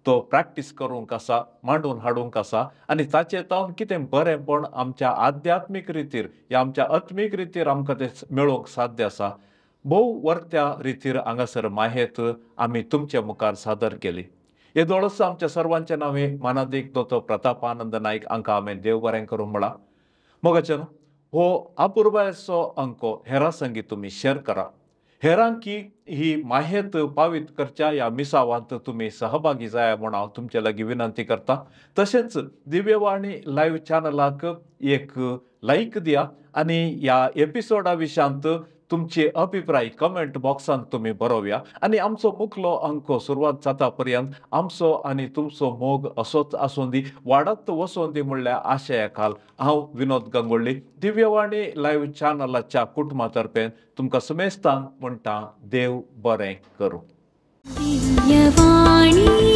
[SPEAKER 1] तो प्रॅक्टीस करूंक आसा, मांडून हाडूंक आसा आनी ताचे तावन कितें बरेंपण आमच्या आध्यात्मीक रितीर या आमच्या आत्मीक रितीर आमकां तें मेळोवंक साध्य आसा. भोव वर्त्या रितीर हांगासर माहेत आमी तुमचे मुखार सादर केली. येदोळच आमच्या सर्वांच्या नांवे मानादीक दोतोर प्रतापानंद नायक हांकां हांवें देव बरें करूं म्हळां. मोगाच्यान हो अपुरबायेचो अंको हेरां संगी तुमी शेअर करा. हेरांकी ही माहेत पावीत करच्या ह्या मिसावांत तुमी सहभागी जाया म्हूण हांव तुमचे लागीं विनंती करता. तशेंच दिव्यवाणी लायव्ह चॅनलाक एक लायक दिया आनी ह्या एपिसोडा विशयांत तुमचे अभिप्राय कमेंट बॉक्सांत तुमी बरोवया आनी आमचो मुखलो अंको सुरवात जाता पर्यंत आमचो आनी तुमचो मोग असोच आसूं दी, वाडत वचों दी म्हणल्या आशया खाल हांव विनोद गंगोळ्ळी दिव्यवाणी लायव्ह चॅनलाच्या कुटुंबा तर्फेन तुमकां समेस्तांक म्हणटा देव बरें करूं.
[SPEAKER 3] दिव्यवाणी.